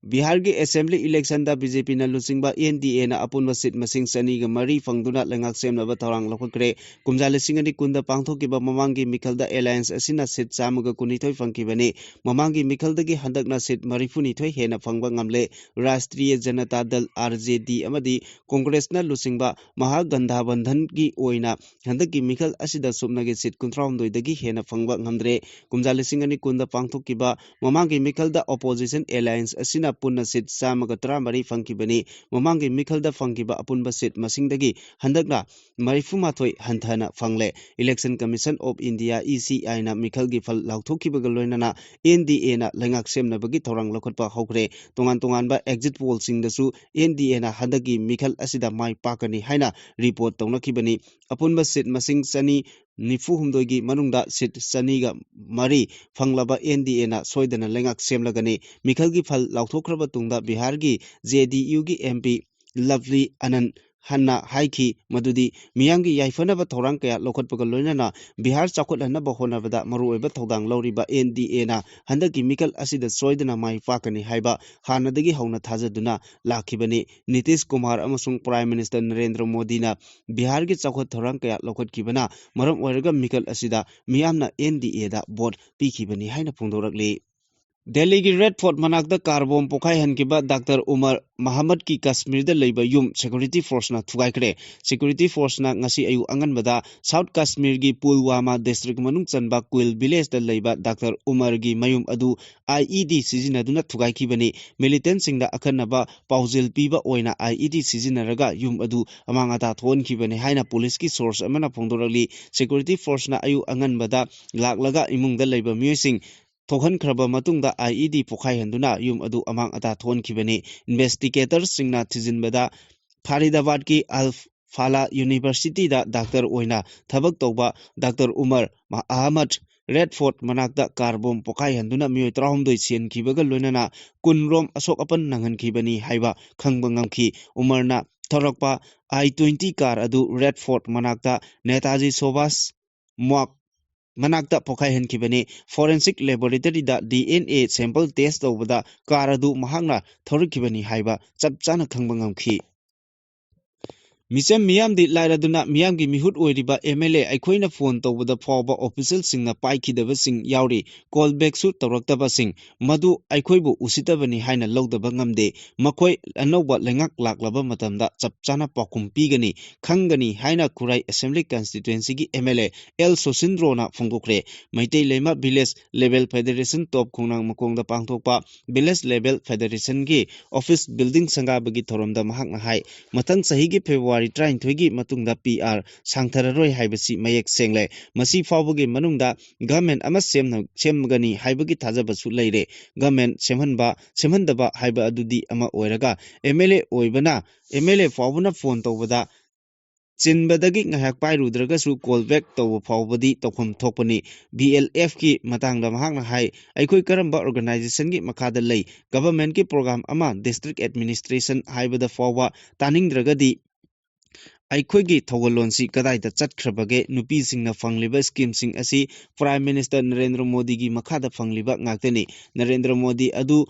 ꯕꯤꯍꯥꯔꯒꯤ ꯑꯦꯁꯦꯝꯕ꯭ꯂꯤ ꯏꯂꯦꯛꯁꯟꯗ ꯕꯤ ꯖꯦ ꯄꯤꯅ ꯂꯨꯆꯤꯡꯕ ꯑꯦꯟ ꯗꯤ ꯑꯦꯅ ꯑꯄꯨꯟꯕ ꯁꯤꯠ ꯃꯁꯤꯡ ꯆꯅꯤꯒ ꯃꯔꯤ ꯐꯪꯗꯨꯅ ꯂꯩꯉꯥꯛ ꯁꯦꯝꯅꯕ ꯊꯧꯔꯥꯡ ꯂꯧꯈꯠꯈ꯭ꯔꯦ꯫ ꯀꯨꯝꯖꯥ ꯂꯤꯁꯤꯡ ꯑꯅꯤ ꯀꯨꯟꯗ ꯄꯥꯡꯊꯣꯛꯈꯤꯕ ꯃꯃꯥꯡꯒꯤ ꯃꯤꯈꯜꯗ ꯑꯦꯂꯥꯌꯟꯁ ꯑꯁꯤꯅ ꯁꯤꯠ ꯆꯥꯝꯃꯒ ꯀꯨꯟꯅꯤꯊꯣꯏ ꯐꯪꯈꯤꯕꯅꯤ꯫ ꯃꯃꯥꯡꯒꯤ ꯃꯤꯈꯜꯗꯒꯤ ꯍꯟꯗꯛꯅ ꯁꯤꯠ ꯃꯔꯤꯐꯨꯅꯤꯊꯣꯏ ꯍꯦꯟꯅ ꯐꯪꯕ ꯉꯝꯂꯦ꯫ ꯔꯥꯁꯇ꯭ꯔꯤꯌ ꯖꯅꯇꯥ ꯗꯜ, ꯑꯥꯔ ꯖꯦ ꯗꯤ, ꯑꯃꯗꯤ ꯀꯣꯡꯒ꯭ꯔꯦꯁꯅ ꯂꯨꯆꯤꯡꯕ ꯃꯍꯥꯒꯟꯙꯥꯕꯟꯙꯟꯒꯤ ꯑꯣꯏꯅ ꯍꯟꯗꯛꯀꯤ ꯃꯤꯈꯜ ꯑꯁꯤꯗ ꯁꯨꯞꯅꯒꯤ ꯁꯤꯠ ꯀꯨꯟꯊ꯭ꯔꯥꯍꯨꯝꯗꯣꯏꯗꯒꯤ ꯍꯦꯟꯅ ꯐꯪꯕ ꯉꯝꯗ꯭ꯔꯦ꯫ ꯀꯨꯝꯖꯥ ꯂꯤꯁꯤꯡ ꯑꯅꯤ ꯀꯨꯟꯗ ꯄꯥꯡꯊꯣꯛꯈꯤꯕ ꯃꯃꯥꯡꯒꯤ ꯃꯤꯈꯜꯗ ꯑꯣꯄꯣꯖꯤꯁꯟ ꯑꯦꯂꯥꯌꯟꯁ ꯑꯁꯤꯅ ꯄꯨꯟꯅ ꯁꯤꯠ ꯆꯥꯝꯃꯒ ꯇꯔꯥꯃꯔꯤ ꯐꯪꯈꯤꯕꯅꯤ꯫ ꯃꯃꯥꯡꯒꯤ ꯃꯤꯈꯜꯗ ꯐꯪꯈꯤꯕ ꯑꯄꯨꯟꯕ ꯁꯤꯠ ꯃꯁꯤꯡꯗꯒꯤ ꯍꯟꯗꯛꯅ ꯃꯔꯤꯐꯨꯃꯥꯊꯣꯏ ꯍꯟꯊꯅ ꯐꯪꯂꯦ꯫ Election Commission of India, E C I, ꯅ ꯃꯤꯈꯜꯒꯤ ꯐꯜ ꯂꯥꯎꯊꯣꯛꯈꯤꯕꯒ ꯂꯣꯏꯅꯅ ꯑꯦꯟ ꯗꯤ ꯑꯦꯅ ꯂꯩꯉꯥꯛ ꯁꯦꯝꯅꯕꯒꯤ ꯊꯧꯔꯥꯡ ꯂꯧꯈꯠꯄ ꯍꯧꯈ꯭ꯔꯦ꯫ ꯇꯣꯉꯥꯟ ꯇꯣꯉꯥꯟꯕ ꯑꯦꯛꯖꯤꯠ ꯄꯣꯜꯁꯤꯡꯗꯁꯨ ꯑꯦꯟ ꯗꯤ ꯑꯦꯅ ꯍꯟꯗꯛꯀꯤ ꯃꯤꯈꯜ ꯑꯁꯤꯗ ꯃꯥꯏ ꯄꯥꯛꯀꯅꯤ ꯍꯥꯏꯅ ꯔꯤꯄꯣꯔꯠ ꯇꯧꯅꯈꯤꯕꯅꯤ꯫ ꯑꯄꯨꯟꯕ ꯁꯤꯠ ꯃꯁꯤꯡ ꯆꯅꯤ ꯅꯤꯐꯨ ꯍꯨꯝꯗꯣꯏꯒꯤ ꯃꯅꯨꯡꯗ ꯁꯤꯠ ꯆꯅꯤꯒ ꯃꯔꯤ ꯐꯪꯂꯕ ꯑꯦꯟ ꯗꯤ ꯑꯦꯅ ꯁꯣꯏꯗꯅ ꯂꯩꯉꯥꯛ ꯁꯦꯝꯂꯒꯅꯤ꯫ ꯃꯤꯈꯜꯒꯤ ꯐꯜ ꯂꯥꯎꯊꯣꯛꯈ꯭ꯔꯕ ꯇꯨꯡꯗ ꯕꯤꯍꯥꯔꯒꯤ ꯖꯦ ꯗꯤ ꯌꯨꯒꯤ ꯑꯦꯝ ꯄꯤ ꯂꯚꯂꯤ ꯑꯅꯟ ꯍꯟꯅ ꯍꯥꯏꯈꯤ ꯃꯗꯨꯗꯤ ꯃꯤꯌꯥꯝꯒꯤ ꯌꯥꯏꯐꯅꯕ ꯊꯧꯔꯥꯡ ꯀꯌꯥ ꯂꯧꯈꯠꯄꯒ ꯂꯣꯏꯅꯅ ꯕꯤꯍꯥꯔ ꯆꯥꯎꯈꯠꯍꯟꯅꯕ ꯍꯣꯠꯅꯕꯗ ꯃꯔꯨꯑꯣꯏꯕ ꯊꯧꯗꯥꯡ ꯂꯧꯔꯤꯕ ꯑꯦꯟ ꯗꯤ ꯑꯦꯅ ꯍꯟꯗꯛꯀꯤ ꯃꯤꯈꯜ ꯑꯁꯤꯗ ꯁꯣꯏꯗꯅ ꯃꯥꯏ ꯄꯥꯛꯀꯅꯤ ꯍꯥꯏꯕ ꯍꯥꯟꯅꯗꯒꯤ ꯍꯧꯅ ꯊꯥꯖꯗꯨꯅ ꯂꯥꯛꯈꯤꯕꯅꯤ꯫ ꯅꯤꯇꯤꯁ ꯀꯨꯃꯥꯔ ꯑꯃꯁꯨꯡ ꯄ꯭ꯔꯥꯏꯝ ꯃꯤꯅꯤꯁꯇꯔ ꯅꯔꯦꯟꯗ꯭ꯔ ꯃꯣꯗꯤꯅ ꯕꯤꯍꯥꯔꯒꯤ ꯆꯥꯎꯈꯠ ꯊꯧꯔꯥꯡ ꯀꯌꯥ ꯂꯧꯈꯠꯈꯤꯕꯅ ꯃꯔꯝ ꯑꯣꯏꯔꯒ ꯃꯤꯈꯜ ꯑꯁꯤꯗ ꯃꯤꯌꯥꯝꯅ ꯑꯦꯟ ꯗꯤ ꯑꯦꯗ ꯚꯣꯠ ꯄꯤꯈꯤꯕꯅꯤ ꯍꯥꯏꯅ ꯐꯣꯡꯗꯣꯔꯛꯂꯤ꯫ ꯗꯦꯜꯂꯤꯒꯤ ꯔꯦꯗ ꯐꯣꯔꯠ ꯃꯅꯥꯛꯇ ꯀꯥꯔ ꯕꯣꯝ ꯄꯣꯈꯥꯏꯍꯟꯈꯤꯕ ꯗꯥꯛꯇꯔ ꯎꯃꯔ ꯃꯍꯝꯃꯗꯀꯤ ꯀꯥꯁꯃꯤꯔꯗ ꯂꯩꯕ ꯌꯨꯝ ꯁꯦꯀ꯭ꯌꯨꯔꯤꯇꯤ ꯐꯣꯔꯁꯅ ꯊꯨꯒꯥꯏꯈ꯭ꯔꯦ꯫ ꯁꯦꯀ꯭ꯌꯨꯔꯤꯇꯤ ꯐꯣꯔꯁꯅ ꯉꯁꯤ ꯑꯌꯨꯛ ꯑꯉꯟꯕꯗ ꯁꯥꯎꯠ ꯀꯥꯁꯃꯤꯔꯒꯤ ꯄꯨꯜꯋꯥꯃꯥ ꯗꯤꯁꯇ꯭ꯔꯤꯛ ꯃꯅꯨꯡ ꯆꯟꯕ ꯀꯨꯏꯜ ꯚꯤꯂꯦꯖꯇ ꯂꯩꯕ ꯗꯥꯛꯇꯔ ꯎꯃꯔꯒꯤ ꯃꯌꯨꯝ ꯑꯗꯨ ꯑꯥꯏ ꯏ ꯗꯤ ꯁꯤꯖꯤꯟꯅꯗꯨꯅ ꯊꯨꯒꯥꯏꯈꯤꯕꯅꯤ꯫ ꯃꯤꯂꯤꯇꯦꯟꯠꯁꯤꯡꯗ ꯑꯈꯟꯅꯕ ꯄꯥꯎꯖꯦꯜ ꯄꯤꯕ ꯑꯣꯏꯅ ꯑꯥꯏ ꯏ ꯗꯤ ꯁꯤꯖꯤꯟꯅꯔꯒ ꯌꯨꯝ ꯑꯗꯨ ꯑꯃꯥꯡ ꯑꯇꯥ ꯊꯣꯛꯍꯟꯈꯤꯕꯅꯤ ꯍꯥꯏꯅ ꯄꯨꯂꯤꯁꯀꯤ ꯁꯣꯔꯁ ꯑꯃꯅ ꯐꯣꯡꯗꯣꯔꯛꯂꯤ꯫ ꯁꯦꯀ꯭ꯌꯨꯔꯤꯇꯤ ꯐꯣꯔꯁꯅ ꯑꯌꯨꯛ ꯑꯉꯟꯕꯗ ꯂꯥꯛꯂꯒ ꯏꯃꯨꯡꯗ ꯂꯩꯕ ꯃꯤꯑꯣꯏꯁꯤꯡ ꯊꯣꯛꯍꯟꯈ꯭ꯔꯕ ꯃꯇꯨꯡꯗ ꯑꯥꯏ ꯏ ꯗꯤ ꯄꯣꯈꯥꯏꯍꯟꯗꯨꯅ ꯌꯨꯝ ꯑꯗꯨ ꯑꯃꯥꯡ ꯑꯇꯥ ꯊꯣꯛꯍꯟꯈꯤꯕꯅꯤ꯫ ꯏꯟꯚꯦꯁꯇꯤꯒꯦꯇꯔꯁꯤꯡꯅ ꯊꯤꯖꯤꯟꯕꯗ ꯐꯥꯔꯤꯗꯥꯕꯥꯗꯀꯤ ꯑꯜ ꯐꯥꯂꯥ ꯌꯨꯅꯤꯚꯔꯁꯤꯇꯤꯗ ꯗꯥꯛꯇꯔ ꯑꯣꯏꯅ ꯊꯕꯛ ꯇꯧꯕ ꯗꯥꯛꯇꯔ ꯎꯃꯔ ꯃ-, ꯑꯍꯃꯗ ꯔꯦꯗ ꯐꯣꯔꯠ ꯃꯅꯥꯛꯇ ꯀꯥꯔ ꯕꯣꯝ ꯄꯣꯈꯥꯏꯍꯟꯗꯨꯅ ꯃꯤꯑꯣꯏ ꯇꯔꯥꯍꯨꯝꯗꯣꯏ ꯁꯤꯍꯟꯈꯤꯕꯒ ꯂꯣꯏꯅꯅ ꯀꯨꯟ ꯔꯣꯝ ꯑꯁꯣꯛ ꯑꯄꯟ ꯅꯪꯍꯟꯈꯤꯕꯅꯤ ꯍꯥꯏꯕ ꯈꯪꯕ ꯉꯝꯈꯤ꯫ ꯎꯃꯔꯅ ꯊꯧꯔꯛꯄ ꯑꯥꯏ ꯇ꯭ꯋꯦꯟꯇꯤ ꯀꯥꯔ ꯑꯗꯨ ꯔꯦꯗ ꯐꯣꯔꯠ ꯃꯅꯥꯛꯇ ꯅꯦꯇꯥꯖꯤ ꯁꯨꯚꯥꯁ ꯃ꯭ꯋꯥꯛ ꯃꯅꯥꯛꯇ ꯄꯣꯈꯥꯏꯍꯟꯈꯤꯕꯅꯤ꯫ Forensic laboratoryꯗ D N A sample test ꯇꯧꯕꯗ car ꯑꯗꯨ ꯃꯍꯥꯛꯅ ꯊꯧꯔꯛꯈꯤꯕꯅꯤ ꯍꯥꯏꯕ ꯆꯞ ꯆꯥꯅ ꯈꯪꯕ ꯉꯝꯈꯤ꯫ ꯃꯤꯆꯝ ꯃꯤꯌꯥꯝꯗꯤ ꯂꯥꯏꯔꯗꯨꯅ ꯃꯤꯌꯥꯝꯒꯤ ꯃꯤꯍꯨꯠ ꯑꯣꯏꯔꯤꯕ M L A ꯑꯩꯈꯣꯏꯅ phone ꯇꯧꯕꯗ ꯐꯥꯎꯕ officialꯁꯤꯡꯅ ꯄꯥꯏꯈꯤꯗꯕꯁꯤꯡ ꯌꯥꯎꯔꯤ꯫ Call backꯁꯨ ꯇꯧꯔꯛꯇꯕꯁꯤꯡ, ꯃꯗꯨ ꯑꯩꯈꯣꯏꯕꯨ ꯎꯁꯤꯠꯇꯕꯅꯤ ꯍꯥꯏꯅ ꯂꯧꯗꯕ ꯉꯝꯗꯦ꯫ ꯃꯈꯣꯏ ꯑꯅꯧꯕ ꯂꯩꯉꯥꯛ ꯂꯥꯛꯂꯕ ꯃꯇꯝꯗ ꯆꯞ ꯆꯥꯅ ꯄꯥꯎꯈꯨꯝ ꯄꯤꯒꯅꯤ, ꯈꯪꯒꯅꯤ ꯍꯥꯏꯅ ꯈꯨꯔꯥꯏ Assembly Constituencyꯒꯤ M L A L ꯁꯣꯁꯤꯟꯗ꯭ꯔꯣꯅ ꯐꯣꯡꯗꯣꯛꯈ꯭ꯔꯦ꯫ Meitei Leima Village Level Federation ꯇꯣꯞ ꯈꯣꯡꯅꯥꯡ ꯃꯈꯣꯡꯗ ꯄꯥꯡꯊꯣꯛꯄ Village Level Federationꯒꯤ office building ꯁꯪꯒꯥꯕꯒꯤ ꯊꯧꯔꯝꯗ ꯃꯍꯥꯛꯅ ꯍꯥꯏ, ꯃꯊꯪ ꯆꯍꯤꯒꯤ February ꯇꯔꯥꯅꯤꯊꯣꯏꯒꯤ ꯃꯇꯨꯡꯗ P R ꯁꯥꯡꯊꯔꯔꯣꯏ ꯍꯥꯏꯕꯁꯤ ꯃꯌꯦꯛ ꯁꯦꯡꯂꯦ꯫ ꯃꯁꯤ ꯐꯥꯎꯕꯒꯤ ꯃꯅꯨꯡꯗ government ꯑꯃ ꯁꯦꯝꯅ-, ꯁꯦꯝꯒꯅꯤ ꯍꯥꯏꯕꯒꯤ ꯊꯥꯖꯕꯁꯨ ꯂꯩꯔꯦ꯫ Government ꯁꯦꯝꯍꯟꯕ, ꯁꯦꯝꯍꯟꯗꯕ ꯍꯥꯏꯕ ꯑꯗꯨꯗꯤ ꯑꯃ ꯑꯣꯏꯔꯒ, M L A ꯑꯣꯏꯕꯅ, M L A ꯐꯥꯎꯕꯅ phone ꯇꯧꯕꯗ ꯆꯤꯟꯕꯗꯒꯤ ꯉꯥꯏꯍꯥꯛ ꯄꯥꯏꯔꯨꯗ꯭ꯔꯒꯁꯨ call back ꯇꯧꯕ ꯐꯥꯎꯕꯗꯤ ꯇꯧꯐꯝ ꯊꯣꯛꯄꯅꯤ꯫ B L Fꯀꯤ ꯃꯇꯥꯡꯗ ꯃꯍꯥꯛꯅ ꯍꯥꯏ, ꯑꯩꯈꯣꯏ ꯀꯔꯝꯕ organizationꯒꯤ ꯃꯈꯥꯗ ꯂꯩ? Governmentꯀꯤ program ꯑꯃ district administration ꯍꯥꯏꯕꯗ ꯐꯥꯎꯕ ꯇꯥꯅꯤꯡꯗ꯭ꯔꯒꯗꯤ ꯑꯩꯈꯣꯏꯒꯤ ꯊꯧꯒꯜꯂꯣꯟꯁꯤ ꯀꯗꯥꯏꯗ ꯆꯠꯈ꯭ꯔꯕꯒꯦ? ꯅꯨꯄꯤꯁꯤꯡꯅ ꯐꯪꯂꯤꯕ schemeꯁꯤꯡ ꯑꯁꯤ Prime Minister ꯅꯔꯦꯟꯗ꯭ꯔ ꯃꯣꯗꯤꯒꯤ ꯃꯈꯥꯗ ꯐꯪꯂꯤꯕ ꯉꯥꯛꯇꯅꯤ꯫ ꯅꯔꯦꯟꯗ꯭ꯔ ꯃꯣꯗꯤ ꯑꯗꯨ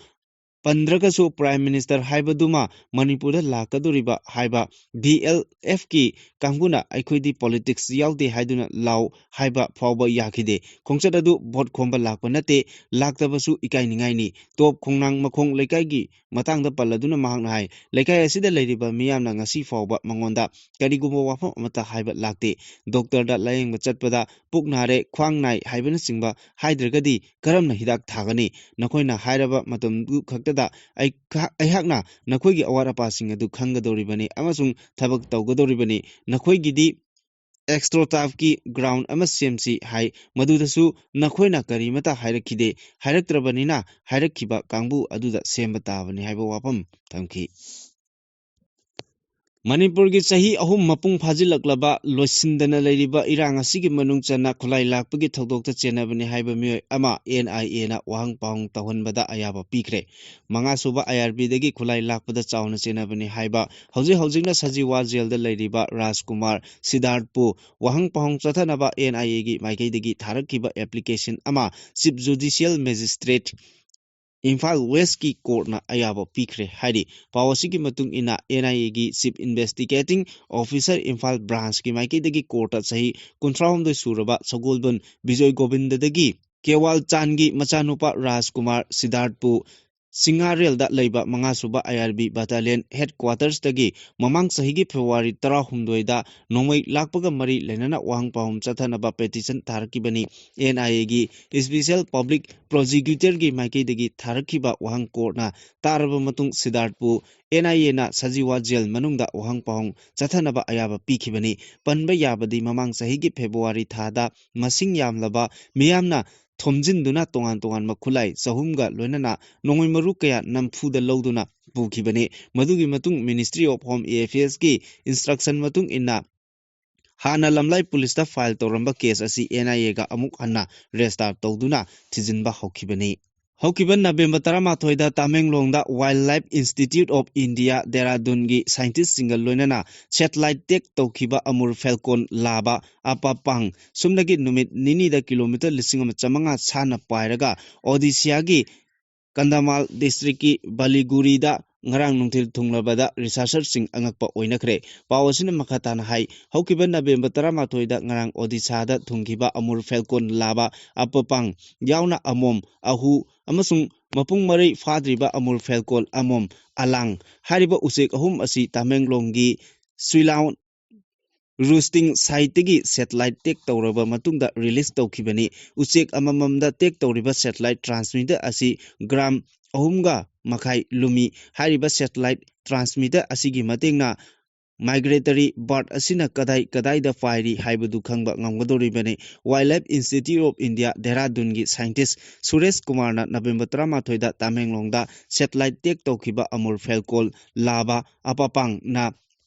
ꯄꯟꯗ꯭ꯔꯒꯁꯨ Prime Minister ꯍꯥꯏꯕꯗꯨꯃ ꯃꯅꯤꯄꯨꯔꯗ ꯂꯥꯛꯀꯗꯧꯔꯤꯕ ꯍꯥꯏꯕ B L Fꯀꯤ ꯀꯥꯡꯕꯨꯅ ꯑꯩꯈꯣꯏꯗꯤ politics ꯌꯥꯎꯗꯦ ꯍꯥꯏꯗꯨꯅ ꯂꯥꯎ ꯍꯥꯏꯕ ꯐꯥꯎꯕ ꯌꯥꯈꯤꯗꯦ꯫ ꯈꯣꯡꯆꯠ ꯑꯗꯨ vote ꯈꯣꯝꯕ ꯂꯥꯛꯄ ꯅꯠꯇꯦ, ꯂꯥꯛꯇꯕꯁꯨ ꯏꯀꯥꯏꯅꯤꯡꯉꯥꯏꯅꯤ꯫ ꯇꯣꯞ ꯈꯣꯡꯅꯥꯡ ꯃꯈꯣꯡ ꯂꯩꯀꯥꯏꯒꯤ ꯃꯇꯥꯡꯗ ꯄꯜꯂꯗꯨꯅ ꯃꯍꯥꯛꯅ ꯍꯥꯏ, ꯂꯩꯀꯥꯏ ꯑꯁꯤꯗ ꯂꯩꯔꯤꯕ ꯃꯤꯌꯥꯝꯅ ꯉꯁꯤ ꯐꯥꯎꯕ ꯃꯉꯣꯟꯗ ꯀꯔꯤꯒꯨꯝꯕ ꯋꯥꯐꯝ ꯑꯃꯠꯇ ꯍꯥꯏꯕ ꯂꯥꯛꯇꯦ꯫ Doctorꯗ ꯂꯥꯌꯦꯡꯕ ꯆꯠꯄꯗ ꯄꯨꯛ ꯅꯥꯔꯦ, ꯈ꯭ꯋꯥꯡ ꯅꯥꯏ ꯍꯥꯏꯕꯅꯆꯤꯡꯕ ꯍꯥꯏꯗ꯭ꯔꯒꯗꯤ ꯀꯔꯝꯅ ꯍꯤꯗꯥꯛ ꯊꯥꯒꯅꯤ? ꯅꯈꯣꯏꯅ ꯍꯥꯏꯔꯕ ꯃꯇꯝꯗꯨ ꯈꯛꯇꯗ ꯑꯩꯍꯥꯛ-, ꯑꯩꯍꯥꯛꯅ ꯅꯈꯣꯏꯒꯤ ꯑꯋꯥꯠ ꯑꯄꯥꯁꯤꯡ ꯑꯗꯨ ꯈꯪꯒꯗꯧꯔꯤꯕꯅꯤ ꯑꯃꯁꯨꯡ ꯊꯕꯛ ꯇꯧꯒꯗꯧꯔꯤꯕꯅꯤ꯫ ꯅꯈꯣꯏꯒꯤꯗꯤ AstroTurfꯀꯤ ground ꯑꯃ ꯁꯦꯝꯁꯤ ꯍꯥꯏ, ꯃꯗꯨꯗꯁꯨ ꯅꯈꯣꯏꯅ ꯀꯔꯤꯃꯇ ꯍꯥꯏꯔꯛꯈꯤꯗꯦ꯫ ꯍꯥꯏꯔꯛꯇ꯭ꯔꯕꯅꯤꯅ ꯍꯥꯏꯔꯛꯈꯤꯕ ꯀꯥꯡꯕꯨ ꯑꯗꯨꯗ ꯁꯦꯝꯕ ꯇꯥꯕꯅꯤ ꯍꯥꯏꯕ ꯋꯥꯐꯝ ꯊꯝꯈꯤ꯫ ꯃꯅꯤꯄꯨꯔꯒꯤ ꯆꯍꯤ ꯑꯍꯨꯝ ꯃꯄꯨꯡ ꯐꯥꯖꯤꯜꯂꯛꯂꯕ ꯂꯣꯏꯁꯤꯟꯗꯅ ꯂꯩꯔꯤꯕ ꯏꯔꯥꯡ ꯑꯁꯤꯒꯤ ꯃꯅꯨꯡ ꯆꯟꯅ ꯈꯨꯠꯂꯥꯏ ꯂꯥꯛꯄꯒꯤ ꯊꯧꯗꯣꯛꯇ ꯆꯦꯟꯅꯕꯅꯤ ꯍꯥꯏꯕ ꯃꯤꯑꯣꯏ ꯑꯃ ꯑꯦꯟ ꯑꯥꯏ ꯑꯦꯅ ꯋꯥꯍꯪ ꯄꯥꯎꯍꯪ ꯇꯧꯍꯟꯕꯗ ꯑꯌꯥꯕ ꯄꯤꯈ꯭ꯔꯦ꯫ ꯃꯉꯥꯁꯨꯕ ꯑꯥꯏ ꯑꯥꯔ ꯕꯤꯗꯒꯤ ꯈꯨꯠꯂꯥꯏ ꯂꯥꯛꯄꯗ ꯆꯥꯎꯅ ꯆꯦꯟꯅꯕꯅꯤ ꯍꯥꯏꯕ ꯍꯧꯖꯤꯛ ꯍꯧꯖꯤꯛꯅ ꯁꯖꯤꯋꯥ ꯖꯦꯜꯗ ꯂꯩꯔꯤꯕ ꯔꯥꯖꯀꯨꯃꯥꯔ ꯁꯤꯗꯥꯔꯠꯄꯨ ꯋꯥꯍꯪ ꯄꯥꯎꯍꯪ ꯆꯠꯊꯅꯕ ꯑꯦꯟ ꯑꯥꯏ ꯑꯦꯒꯤ ꯃꯥꯏꯀꯩꯗꯒꯤ ꯊꯥꯔꯛꯈꯤꯕ ꯑꯦꯄ꯭ꯂꯤꯀꯦꯁꯟ ꯑꯃ ꯆꯤꯐ ꯖꯨꯗꯤꯁꯤꯌꯦꯜ ꯃꯦꯖꯤꯁꯇ꯭ꯔꯦꯠ ꯏꯝꯐꯥꯜ ꯋꯦꯁꯀꯤ ꯀꯣꯔꯠꯅ ꯑꯌꯥꯕ ꯄꯤꯈ꯭ꯔꯦ ꯍꯥꯏꯔꯤ꯫ ꯄꯥꯎ ꯑꯁꯤꯒꯤ ꯃꯇꯨꯡ ꯏꯟꯅ, ꯑꯦꯟ ꯑꯥꯏ ꯑꯦꯒꯤ ꯆꯤꯐ ꯏꯟꯚꯦꯁꯇꯤꯒꯦꯇꯤꯡ ꯑꯣꯐꯤꯁꯔ ꯏꯝꯐꯥꯜ ꯕ꯭ꯔꯥꯟꯁꯀꯤ ꯃꯥꯏꯀꯩꯗꯒꯤ ꯀꯣꯔꯠꯇ ꯆꯍꯤ ꯀꯨꯟꯊ꯭ꯔꯥꯍꯨꯝꯗꯣꯏ ꯁꯨꯔꯕ ꯁꯒꯣꯜꯕꯟ ꯕꯤꯖꯣꯏ ꯒꯣꯕꯤꯟꯗꯗꯒꯤ ꯀꯦꯋꯥꯜ ꯆꯥꯟꯒꯤ ꯃꯆꯥꯅꯨꯄꯥ ꯔꯥꯖꯀꯨꯃꯥꯔ ꯁꯤꯗꯥꯔꯠꯄꯨ ꯁꯤꯡꯉꯥꯔꯦꯜꯗ ꯂꯩꯕ ꯃꯉꯥꯁꯨꯕ ꯑꯥꯏ ꯑꯥꯔ ꯕꯤ ꯕꯠꯇꯥꯂꯤꯌꯟ ꯍꯦꯗꯀ꯭ꯋꯥꯇꯔꯁꯇꯒꯤ ꯃꯃꯥꯡ ꯆꯍꯤꯒꯤ ꯐꯦꯕ꯭ꯔꯨꯋꯥꯔꯤ ꯇꯔꯥꯍꯨꯝꯗꯣꯏꯗ ꯅꯣꯡꯃꯩ ꯂꯥꯛꯄꯒ ꯃꯔꯤ ꯂꯩꯅꯅ ꯋꯥꯍꯪ ꯄꯥꯎꯍꯪ ꯆꯠꯊꯅꯕ ꯄꯦꯇꯤꯁꯟ ꯊꯥꯔꯛꯈꯤꯕꯅꯤ꯫ ꯑꯦꯟ ꯑꯥꯏ ꯑꯦꯒꯤ ꯏꯁꯄꯤꯁꯦꯜ ꯄꯕ꯭ꯂꯤꯛ ꯄ꯭ꯔꯣꯁꯤꯀ꯭ꯌꯨꯇꯔꯒꯤ ꯃꯥꯏꯀꯩꯗꯒꯤ ꯊꯥꯔꯛꯈꯤꯕ ꯋꯥꯍꯪ ꯀꯣꯔꯠꯅ ꯇꯥꯔꯕ ꯃꯇꯨꯡ ꯁꯤꯗꯥꯔꯠꯄꯨ ꯑꯦꯟ ꯑꯥꯏ ꯑꯦꯅ ꯁꯖꯤꯋꯥ ꯖꯦꯜ ꯃꯅꯨꯡꯗ ꯋꯥꯍꯪ ꯄꯥꯎꯍꯪ ꯆꯠꯊꯅꯕ ꯑꯌꯥꯕ ꯄꯤꯈꯤꯕꯅꯤ꯫ ꯄꯟꯕ ꯌꯥꯕꯗꯤ ꯃꯃꯥꯡ ꯆꯍꯤꯒꯤ ꯐꯦꯕ꯭ꯔꯨꯋꯥꯔꯤ ꯊꯥꯗ ꯃꯁꯤꯡ ꯌꯥꯝꯂꯕ ꯃꯤꯌꯥꯝꯅ ꯊꯣꯝꯖꯤꯟꯗꯨꯅ ꯇꯣꯉꯥꯟ ꯇꯣꯉꯥꯟꯕ ꯈꯨꯠꯂꯥꯏ ꯆꯍꯨꯝꯒ ꯂꯣꯏꯅꯅ ꯅꯣꯡꯃꯩ ꯃꯔꯨ ꯀꯌꯥ ꯅꯝꯐꯨꯗ ꯂꯧꯗꯨꯅ ꯄꯨꯈꯤꯕꯅꯤ꯫ ꯃꯗꯨꯒꯤ ꯃꯇꯨꯡ Ministry of Home Affairsꯀꯤ instruction ꯃꯇꯨꯡ ꯏꯟꯅ ꯍꯥꯟꯅ ꯂꯝꯂꯥꯏ ꯄꯨꯂꯤꯁꯇ ꯐꯥꯏꯜ ꯇꯧꯔꯝꯕ ꯀꯦꯁ ꯑꯁꯤ ꯑꯦꯟ ꯑꯥꯏ ꯑꯦꯒ ꯑꯃꯨꯛ ꯍꯟꯅ ꯔꯦꯖꯤꯁꯇꯥꯔ ꯇꯧꯗꯨꯅ ꯊꯤꯖꯤꯟꯕ ꯍꯧꯈꯤꯕꯅꯤ꯫ ꯍꯧꯈꯤꯕ ꯅꯕꯦꯝꯕꯔ ꯇꯔꯥꯃꯥꯊꯣꯏꯗ ꯇꯥꯃꯦꯡꯂꯣꯡꯗ Wildlife Institute of India ꯗꯦꯔꯥꯗꯨꯟꯒꯤ ꯁꯥꯏꯟꯇꯤꯁꯁꯤꯡꯒ ꯂꯣꯏꯅꯅ ꯁꯦꯇꯦꯂꯥꯏꯠ ꯇꯦꯛ ꯇꯧꯈꯤꯕ ꯑꯃꯨꯔ ꯐꯦꯜꯀꯣꯟ ꯂꯥꯕ ꯑꯄꯥꯄꯥꯡ ꯁꯨꯞꯅꯒꯤ ꯅꯨꯃꯤꯠ ꯅꯤꯅꯤꯗ ꯀꯤꯂꯣꯃꯤꯇꯔ ꯂꯤꯁꯤꯡ ꯑꯃ ꯆꯥꯃꯉꯥ ꯁꯥꯟꯅ ꯄꯥꯏꯔꯒ ꯑꯣꯗꯤꯁꯤꯌꯥꯒꯤ ꯀꯟꯙꯃꯥꯜ ꯗꯤꯁꯇ꯭ꯔꯤꯛꯀꯤ ꯕꯂꯤꯒꯨꯔꯤꯗ ꯉꯔꯥꯡ ꯅꯨꯡꯊꯤꯜ ꯊꯨꯡꯂꯕꯗ ꯔꯤꯁꯥꯔꯆꯔꯁꯤꯡ ꯑꯉꯛꯄ ꯑꯣꯏꯅꯈ꯭ꯔꯦ꯫ ꯄꯥꯎ ꯑꯁꯤꯅ ꯃꯈꯥ ꯇꯥꯅ ꯍꯥꯏ, ꯍꯧꯈꯤꯕ ꯅꯕꯦꯝꯕꯔ ꯇꯔꯥꯃꯥꯊꯣꯏꯗ ꯉꯔꯥꯡ ꯑꯣꯗꯤꯁꯥꯗ ꯊꯨꯡꯈꯤꯕ ꯑꯃꯨꯔ ꯐꯦꯜꯀꯣꯟ ꯂꯥꯕ ꯑꯄꯄꯥꯡ ꯌꯥꯎꯅ ꯑꯃꯣꯝ, ꯑꯍꯨ ꯑꯃꯁꯨꯡ ꯃꯄꯨꯡ ꯃꯔꯩ ꯐꯥꯗ꯭ꯔꯤꯕ ꯑꯃꯨꯔ ꯐꯦꯜꯀꯣꯟ ꯑꯃꯣꯝ ꯑꯂꯥꯡ ꯍꯥꯏꯔꯤꯕ ꯎꯆꯦꯛ ꯑꯍꯨꯝ ꯑꯁꯤ ꯇꯥꯃꯦꯡꯂꯣꯡꯒꯤ ꯁꯨꯏꯂꯥꯎ ꯔꯨꯁꯇꯤꯡ ꯁꯥꯏꯠꯇꯒꯤ ꯁꯦꯇꯦꯂꯥꯏꯠ ꯇꯦꯛ ꯇꯧꯔꯕ ꯃꯇꯨꯡꯗ ꯔꯤꯂꯤꯖ ꯇꯧꯈꯤꯕꯅꯤ꯫ ꯎꯆꯦꯛ ꯑꯃꯃꯝꯗ ꯇꯦꯛ ꯇꯧꯔꯤꯕ ꯁꯦꯇꯦꯂꯥꯏꯠ ꯇ꯭ꯔꯥꯟꯁꯃꯤꯇꯔ ꯑꯁꯤ ꯒ꯭ꯔꯥꯝ ꯑꯍꯨꯝꯒ ꯃꯈꯥꯏ ꯂꯨꯝꯃꯤ꯫ ꯍꯥꯏꯔꯤꯕ ꯁꯦꯇꯦꯂꯥꯏꯠ ꯇ꯭ꯔꯥꯟꯁꯃꯤꯇꯔ ꯑꯁꯤꯒꯤ ꯃꯇꯦꯡꯅ ꯃꯥꯏꯒ꯭ꯔꯦꯇꯔꯤ ꯕꯥꯔꯠ ꯑꯁꯤꯅ ꯀꯗꯥꯏ ꯀꯗꯥꯏꯗ ꯄꯥꯏꯔꯤ ꯍꯥꯏꯕꯗꯨ ꯈꯪꯕ ꯉꯝꯒꯗꯧꯔꯤꯕꯅꯤ꯫ Wildlife Institute of India ꯗꯦꯍꯔꯥꯗꯨꯟꯒꯤ ꯁꯥꯏꯟꯇꯤꯁ ꯁꯨꯔꯦꯁ ꯀꯨꯃꯥꯔꯅ ꯅꯕꯦꯝꯕꯔ ꯇꯔꯥꯃꯥꯊꯣꯏꯗ ꯇꯥꯃꯦꯡꯂꯣꯡꯗ ꯁꯦꯇꯦꯂꯥꯏꯠ ꯇꯦꯛ ꯇꯧꯈꯤꯕ ꯑꯃꯨꯔ ꯐꯦꯜꯀꯣꯟ ꯂꯥꯕ ꯑꯄꯥꯄꯥꯡꯅ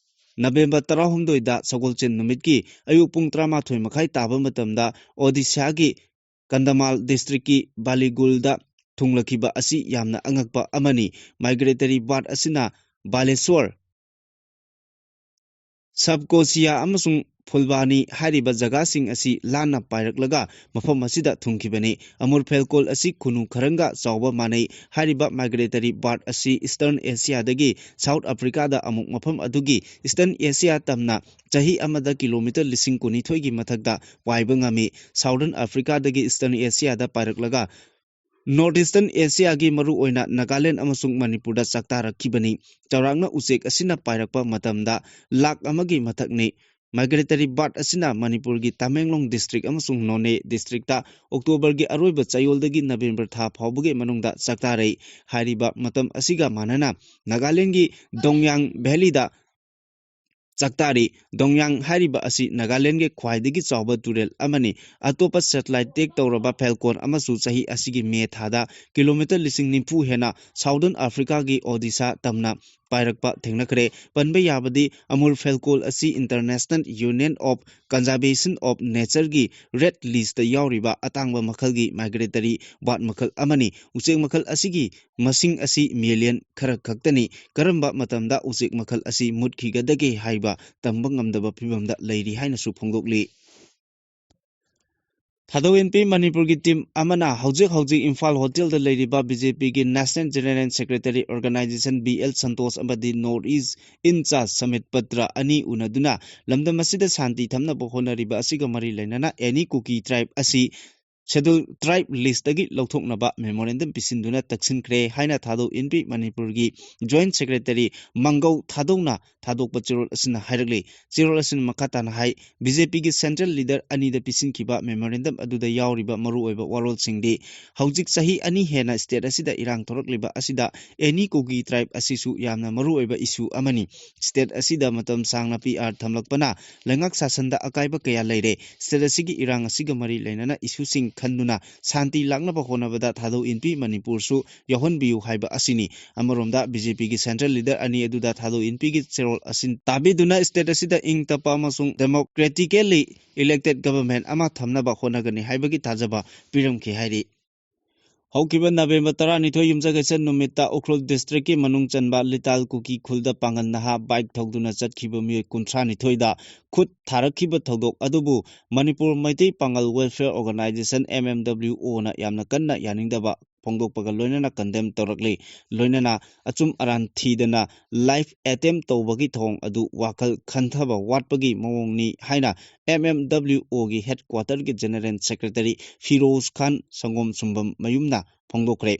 ꯅꯕꯦꯝꯕꯔ ꯇꯔꯥꯍꯨꯝꯗꯣꯏꯗ ꯁꯒꯣꯜꯁꯦꯟ ꯅꯨꯃꯤꯠꯀꯤ ꯑꯌꯨꯛ ꯄꯨꯡ ꯇꯔꯥꯃꯥꯊꯣꯏ ꯃꯈꯥꯏ ꯇꯥꯕ ꯃꯇꯝꯗ ꯑꯣꯗꯤꯁꯥꯒꯤ ꯀꯟꯗꯃꯥꯜ ꯗꯤꯁꯇ꯭ꯔꯤꯛꯀꯤ ꯕꯥꯂꯤꯒꯨꯜꯗ ꯊꯨꯡꯂꯛꯈꯤꯕ ꯑꯁꯤ ꯌꯥꯝꯅ ꯑꯉꯛꯄ ꯑꯃꯅꯤ꯫ ꯃꯥꯏꯒ꯭ꯔꯦꯇꯔꯤ ꯕꯥꯔꯠ ꯑꯁꯤꯅ ꯕꯥꯂꯦꯁꯣꯔ, ꯁꯕꯀꯣꯁꯤꯌꯥ ꯑꯃꯁꯨꯡ ꯐꯨꯜꯕꯥꯅꯤ ꯍꯥꯏꯔꯤꯕ ꯖꯒꯥꯁꯤꯡ ꯑꯁꯤ ꯂꯥꯟꯅ ꯄꯥꯏꯔꯛꯂꯒ ꯃꯐꯝ ꯑꯁꯤꯗ ꯊꯨꯡꯈꯤꯕꯅꯤ꯫ ꯑꯃꯨꯔ ꯐꯦꯜꯀꯣꯜ ꯑꯁꯤ ꯈꯨꯅꯨ ꯈꯔꯪꯒ ꯆꯥꯎꯕ ꯃꯥꯟꯅꯩ꯫ ꯍꯥꯏꯔꯤꯕ ꯃꯥꯏꯒ꯭ꯔꯦꯇꯔꯤ ꯕꯥꯔꯠ ꯑꯁꯤ ꯏꯁꯇꯔꯟ ꯑꯦꯁꯤꯌꯥꯗꯒꯤ ꯁꯥꯎꯠ ꯑꯐ꯭ꯔꯤꯀꯥꯗ ꯑꯃꯨꯛ ꯃꯐꯝ ꯑꯗꯨꯒꯤ ꯏꯁꯇꯔꯟ ꯑꯦꯁꯤꯌꯥ ꯇꯝꯅ ꯆꯍꯤ ꯑꯃꯗ ꯀꯤꯂꯣꯃꯤꯇꯔ ꯂꯤꯁꯤꯡ ꯀꯨꯟꯅꯤꯊꯣꯏꯒꯤ ꯃꯊꯛꯇ ꯄꯥꯏꯕ ꯉꯝꯃꯤ꯫ ꯁꯥꯎꯗꯔꯟ ꯑꯐ꯭ꯔꯤꯀꯥꯗꯒꯤ ꯏꯁꯇꯔꯟ ꯑꯦꯁꯤꯌꯥꯗ ꯄꯥꯏꯔꯛꯂꯒ ꯅꯣꯔꯠ ꯏꯁꯇꯔꯟ ꯑꯦꯁꯤꯌꯥꯒꯤ, ꯃꯔꯨꯑꯣꯏꯅ ꯅꯥꯒꯥꯂꯦꯟ ꯑꯃꯁꯨꯡ ꯃꯅꯤꯄꯨꯔꯗ ꯆꯥꯛꯇꯥꯔꯛꯈꯤꯕꯅꯤ꯫ ꯆꯥꯎꯔꯥꯛꯅ ꯎꯆꯦꯛ ꯑꯁꯤꯅ ꯄꯥꯏꯔꯛꯄ ꯃꯇꯝꯗ ꯂꯥꯛ ꯑꯃꯒꯤ ꯃꯊꯛꯅꯤ꯫ ꯃꯥꯏꯒ꯭ꯔꯦꯇꯔꯤ ꯕꯥꯔꯠ ꯑꯁꯤꯅ ꯃꯅꯤꯄꯨꯔꯒꯤ ꯇꯃꯦꯡꯂꯣꯡ ꯗꯤꯁꯇ꯭ꯔꯤꯛ ꯑꯃꯁꯨꯡ ꯅꯣꯅꯦ ꯗꯤꯁꯇ꯭ꯔꯤꯛꯇ ꯑꯣꯛꯇꯣꯕꯔꯒꯤ ꯑꯔꯣꯏꯕ ꯆꯌꯣꯜꯗꯒꯤ ꯅꯕꯦꯝꯕꯔ ꯊꯥ ꯐꯥꯎꯕꯒꯤ ꯃꯅꯨꯡꯗ ꯆꯥꯛꯇꯥꯔꯛꯏ꯫ ꯍꯥꯏꯔꯤꯕ ꯃꯇꯝ ꯑꯁꯤꯒ ꯃꯥꯟꯅꯅ ꯅꯥꯒꯥꯂꯦꯟꯒꯤ ꯗꯣꯡꯌꯥꯡ ꯚꯦꯂꯤꯗ ꯆꯥꯛꯇꯥꯔꯤ꯫ ꯗꯣꯡꯌꯥꯡ ꯍꯥꯏꯔꯤꯕ ꯑꯁꯤ ꯅꯥꯒꯥꯂꯦꯟꯒꯤ ꯈ꯭ꯋꯥꯏꯗꯒꯤ ꯆꯥꯎꯕ ꯇꯨꯔꯦꯜ ꯑꯃꯅꯤ꯫ ꯑꯇꯣꯞꯄ ꯁꯦꯇꯦꯂꯥꯏꯠ ꯇꯦꯛ ꯇꯧꯔꯕ ꯐꯦꯜꯀꯣꯟ ꯑꯃꯁꯨ ꯆꯍꯤ ꯑꯁꯤꯒꯤ ꯃꯦ ꯊꯥꯗ ꯀꯤꯂꯣꯃꯤꯇꯔ ꯂꯤꯁꯤꯡ ꯅꯤꯐꯨ ꯍꯦꯟꯅ ꯁꯥꯎꯗꯔꯟ ꯑꯐ꯭ꯔꯤꯀꯥꯒꯤ ꯑꯣꯗꯤꯁꯥ ꯇꯝꯅ ꯄꯥꯏꯔꯛꯄ ꯊꯦꯡꯅꯈ꯭ꯔꯦ꯫ ꯄꯟꯕ ꯌꯥꯕꯗꯤ, ꯑꯃꯨꯔ ꯐꯦꯜꯀꯣꯜ ꯑꯁꯤ International Union of Conservation of Natureꯒꯤ ꯔꯦꯗ ꯂꯤꯁꯇ ꯌꯥꯎꯔꯤꯕ ꯑꯇꯥꯡꯕ ꯃꯈꯜꯒꯤ ꯃꯥꯏꯒ꯭ꯔꯦꯇꯔꯤ ꯕꯥꯔꯠ ꯃꯈꯜ ꯑꯃꯅꯤ꯫ ꯎꯆꯦꯛ ꯃꯈꯜ ꯑꯁꯤꯒꯤ ꯃꯁꯤꯡ ꯑꯁꯤ ꯃꯤꯂꯤꯌꯟ ꯈꯔ ꯈꯛꯇꯅꯤ꯫ ꯀꯔꯝꯕ ꯃꯇꯝꯗ ꯎꯆꯦꯛ ꯃꯈꯜ ꯑꯁꯤ ꯃꯨꯠꯈꯤꯒꯗꯒꯦ ꯍꯥꯏꯕ ꯇꯝꯕ ꯉꯝꯗꯕ ꯐꯤꯕꯝꯗ ꯂꯩꯔꯤ ꯍꯥꯏꯅꯁꯨ ꯐꯣꯡꯗꯣꯛꯂꯤ꯫ ꯊꯥꯗꯧ ꯑꯦꯟ ꯄꯤ ꯃꯅꯤꯄꯨꯔꯒꯤ ꯇꯤꯝ ꯑꯃꯅ ꯍꯧꯖꯤꯛ ꯍꯧꯖꯤꯛ ꯏꯝꯐꯥꯜ ꯍꯣꯇꯦꯜꯗ ꯂꯩꯔꯤꯕ ꯕꯤ ꯖꯦ ꯄꯤꯒꯤ National General Secretary Organization B L Santosh ꯑꯃꯗꯤ North East in Charge Samit Patra ꯑꯅꯤ ꯎꯅꯗꯨꯅ ꯂꯝꯗꯝ ꯑꯁꯤꯗ ꯁꯥꯟꯇꯤ ꯊꯝꯅꯕ ꯍꯣꯠꯅꯔꯤꯕ ꯑꯁꯤꯒ ꯃꯔꯤ ꯂꯩꯅꯅ ꯑꯦꯅꯤ ꯀꯨꯀꯤ ꯇ꯭ꯔꯥꯏꯕ ꯑꯁꯤ ꯁꯦꯗꯨꯜ ꯇ꯭ꯔꯥꯏꯕ ꯂꯤꯁꯇꯒꯤ ꯂꯧꯊꯣꯛꯅꯕ ꯃꯦꯃꯣꯔꯦꯟꯗꯝ ꯄꯤꯁꯤꯟꯗꯨꯅ ꯇꯛꯁꯤꯟꯈ꯭ꯔꯦ ꯍꯥꯏꯅ ꯊꯥꯗꯧ ꯏꯟꯄꯤ ꯃꯅꯤꯄꯨꯔꯒꯤ ꯖꯣꯏꯟꯠ ꯁꯦꯀ꯭ꯔꯦꯇꯔꯤ ꯃꯪꯒꯧ ꯊꯥꯗꯧꯅ ꯊꯥꯗꯣꯛꯄ ꯆꯦꯔꯣꯜ ꯑꯁꯤꯅ ꯍꯥꯏꯔꯛꯂꯤ꯫ ꯆꯦꯔꯣꯜ ꯑꯁꯤꯅ ꯃꯈꯥ ꯇꯥꯅ ꯍꯥꯏ, ꯕꯤ ꯖꯦ ꯄꯤꯒꯤ ꯁꯦꯟꯇ꯭ꯔꯦꯜ ꯂꯤꯗꯔ ꯑꯅꯤꯗ ꯄꯤꯁꯤꯟꯈꯤꯕ ꯃꯦꯃꯣꯔꯦꯟꯗꯝ ꯑꯗꯨꯗ ꯌꯥꯎꯔꯤꯕ ꯃꯔꯨꯑꯣꯏꯕ ꯋꯥꯔꯣꯜꯁꯤꯡꯗꯤ ꯍꯧꯖꯤꯛ ꯆꯍꯤ ꯑꯅꯤ ꯍꯦꯟꯅ ꯁ꯭ꯇꯦꯠ ꯑꯁꯤꯗ ꯏꯔꯥꯡ ꯊꯣꯔꯛꯂꯤꯕ ꯑꯁꯤꯗ ꯑꯦꯅꯤ ꯀꯨꯀꯤ ꯇ꯭ꯔꯥꯏꯕ ꯑꯁꯤꯁꯨ ꯌꯥꯝꯅ ꯃꯔꯨꯑꯣꯏꯕ ꯏꯁꯨ ꯑꯃꯅꯤ꯫ ꯁ꯭ꯇꯦꯠ ꯑꯁꯤꯗ ꯃꯇꯝ ꯁꯥꯡꯅ ꯄꯤ ꯑꯥꯔ ꯊꯝꯂꯛꯄꯅ ꯂꯩꯉꯥꯛ ꯁꯥꯁꯟꯗ ꯑꯀꯥꯏꯕ ꯀꯌꯥ ꯂꯩꯔꯦ꯫ ꯁ꯭ꯇꯦꯠ ꯑꯁꯤꯒꯤ ꯏꯔꯥꯡ ꯑꯁꯤꯒ ꯃꯔꯤ ꯂꯩꯅꯅ ꯏꯁꯨꯁꯤꯡ ꯈꯟꯗꯨꯅ ꯁꯥꯟꯇꯤ ꯂꯥꯛꯅꯕ ꯍꯣꯠꯅꯕꯗ ꯊꯥꯗꯧ ꯏꯟꯄꯤ ꯃꯅꯤꯄꯨꯔꯁꯨ ꯌꯥꯎꯍꯟꯕꯤꯌꯨ ꯍꯥꯏꯕ ꯑꯁꯤꯅꯤ꯫ ꯑꯃꯔꯣꯝꯗ, ꯕꯤ ꯖꯦ ꯄꯤꯒꯤ central leader ꯑꯅꯤ ꯑꯗꯨꯗ ꯊꯥꯗꯧ ꯏꯟꯄꯤꯒꯤ ꯆꯦꯔꯣꯜ ꯑꯁꯤ ꯇꯥꯕꯤꯗꯨꯅ state ꯑꯁꯤꯗ ꯏꯪ ꯇꯞꯄ ꯑꯃꯁꯨꯡ democratically elected government ꯑꯃ ꯊꯝꯅꯕ ꯍꯣꯠꯅꯒꯅꯤ ꯍꯥꯏꯕꯒꯤ ꯊꯥꯖꯕ ꯄꯤꯔꯝꯈꯤ ꯍꯥꯏꯔꯤ꯫ ꯍꯧꯈꯤꯕ ꯅꯕꯦꯝꯕꯔ ꯇꯔꯥꯅꯤꯊꯣꯏ ꯌꯨꯝꯖꯀꯩꯁ ꯅꯨꯃꯤꯠꯇ ꯎꯈ꯭ꯔꯨꯜ districtꯀꯤ ꯃꯅꯨꯡ ꯆꯟꯕ ꯂꯤꯇꯥꯜ ꯀꯨꯀꯤ ꯈꯨꯜꯗ ꯄꯥꯡꯒꯜ ꯅꯍꯥ bike ꯊꯧꯗꯨꯅ ꯆꯠꯈꯤꯕ ꯃꯤꯑꯣꯏ ꯀꯨꯟꯊ꯭ꯔꯥꯅꯤꯊꯣꯏꯗ ꯈꯨꯠ ꯊꯥꯔꯛꯈꯤꯕ ꯊꯧꯗꯣꯛ ꯑꯗꯨꯕꯨ ꯃꯅꯤꯄꯨꯔ ꯃꯩꯇꯩ ꯄꯥꯡꯒꯜ welfare organization, M M W O, ꯅ ꯌꯥꯝꯅ ꯀꯟꯅ ꯌꯥꯅꯤꯡꯗꯕ ꯐꯣꯡꯗꯣꯛꯄꯒ ꯂꯣꯏꯅꯅ condemn ꯇꯧꯔꯛꯂꯤ꯫ ꯂꯣꯏꯅꯅ ꯑꯆꯨꯝ ꯑꯔꯥꯟ ꯊꯤꯗꯅ life attempt ꯇꯧꯕꯒꯤ ꯊꯧꯑꯣꯡ ꯑꯗꯨ ꯋꯥꯈꯜ ꯈꯟꯊꯕ ꯋꯥꯠꯄꯒꯤ ꯃꯑꯣꯡꯅꯤ ꯍꯥꯏꯅ M M W O ꯒꯤ headquarterꯒꯤ general secretary ꯐꯤꯔꯣꯖ ꯈꯥꯟ ꯁꯪꯒꯣꯝ ꯁꯨꯝꯕꯝ ꯃꯌꯨꯝꯅ ꯐꯣꯡꯗꯣꯛꯈ꯭ꯔꯦ꯫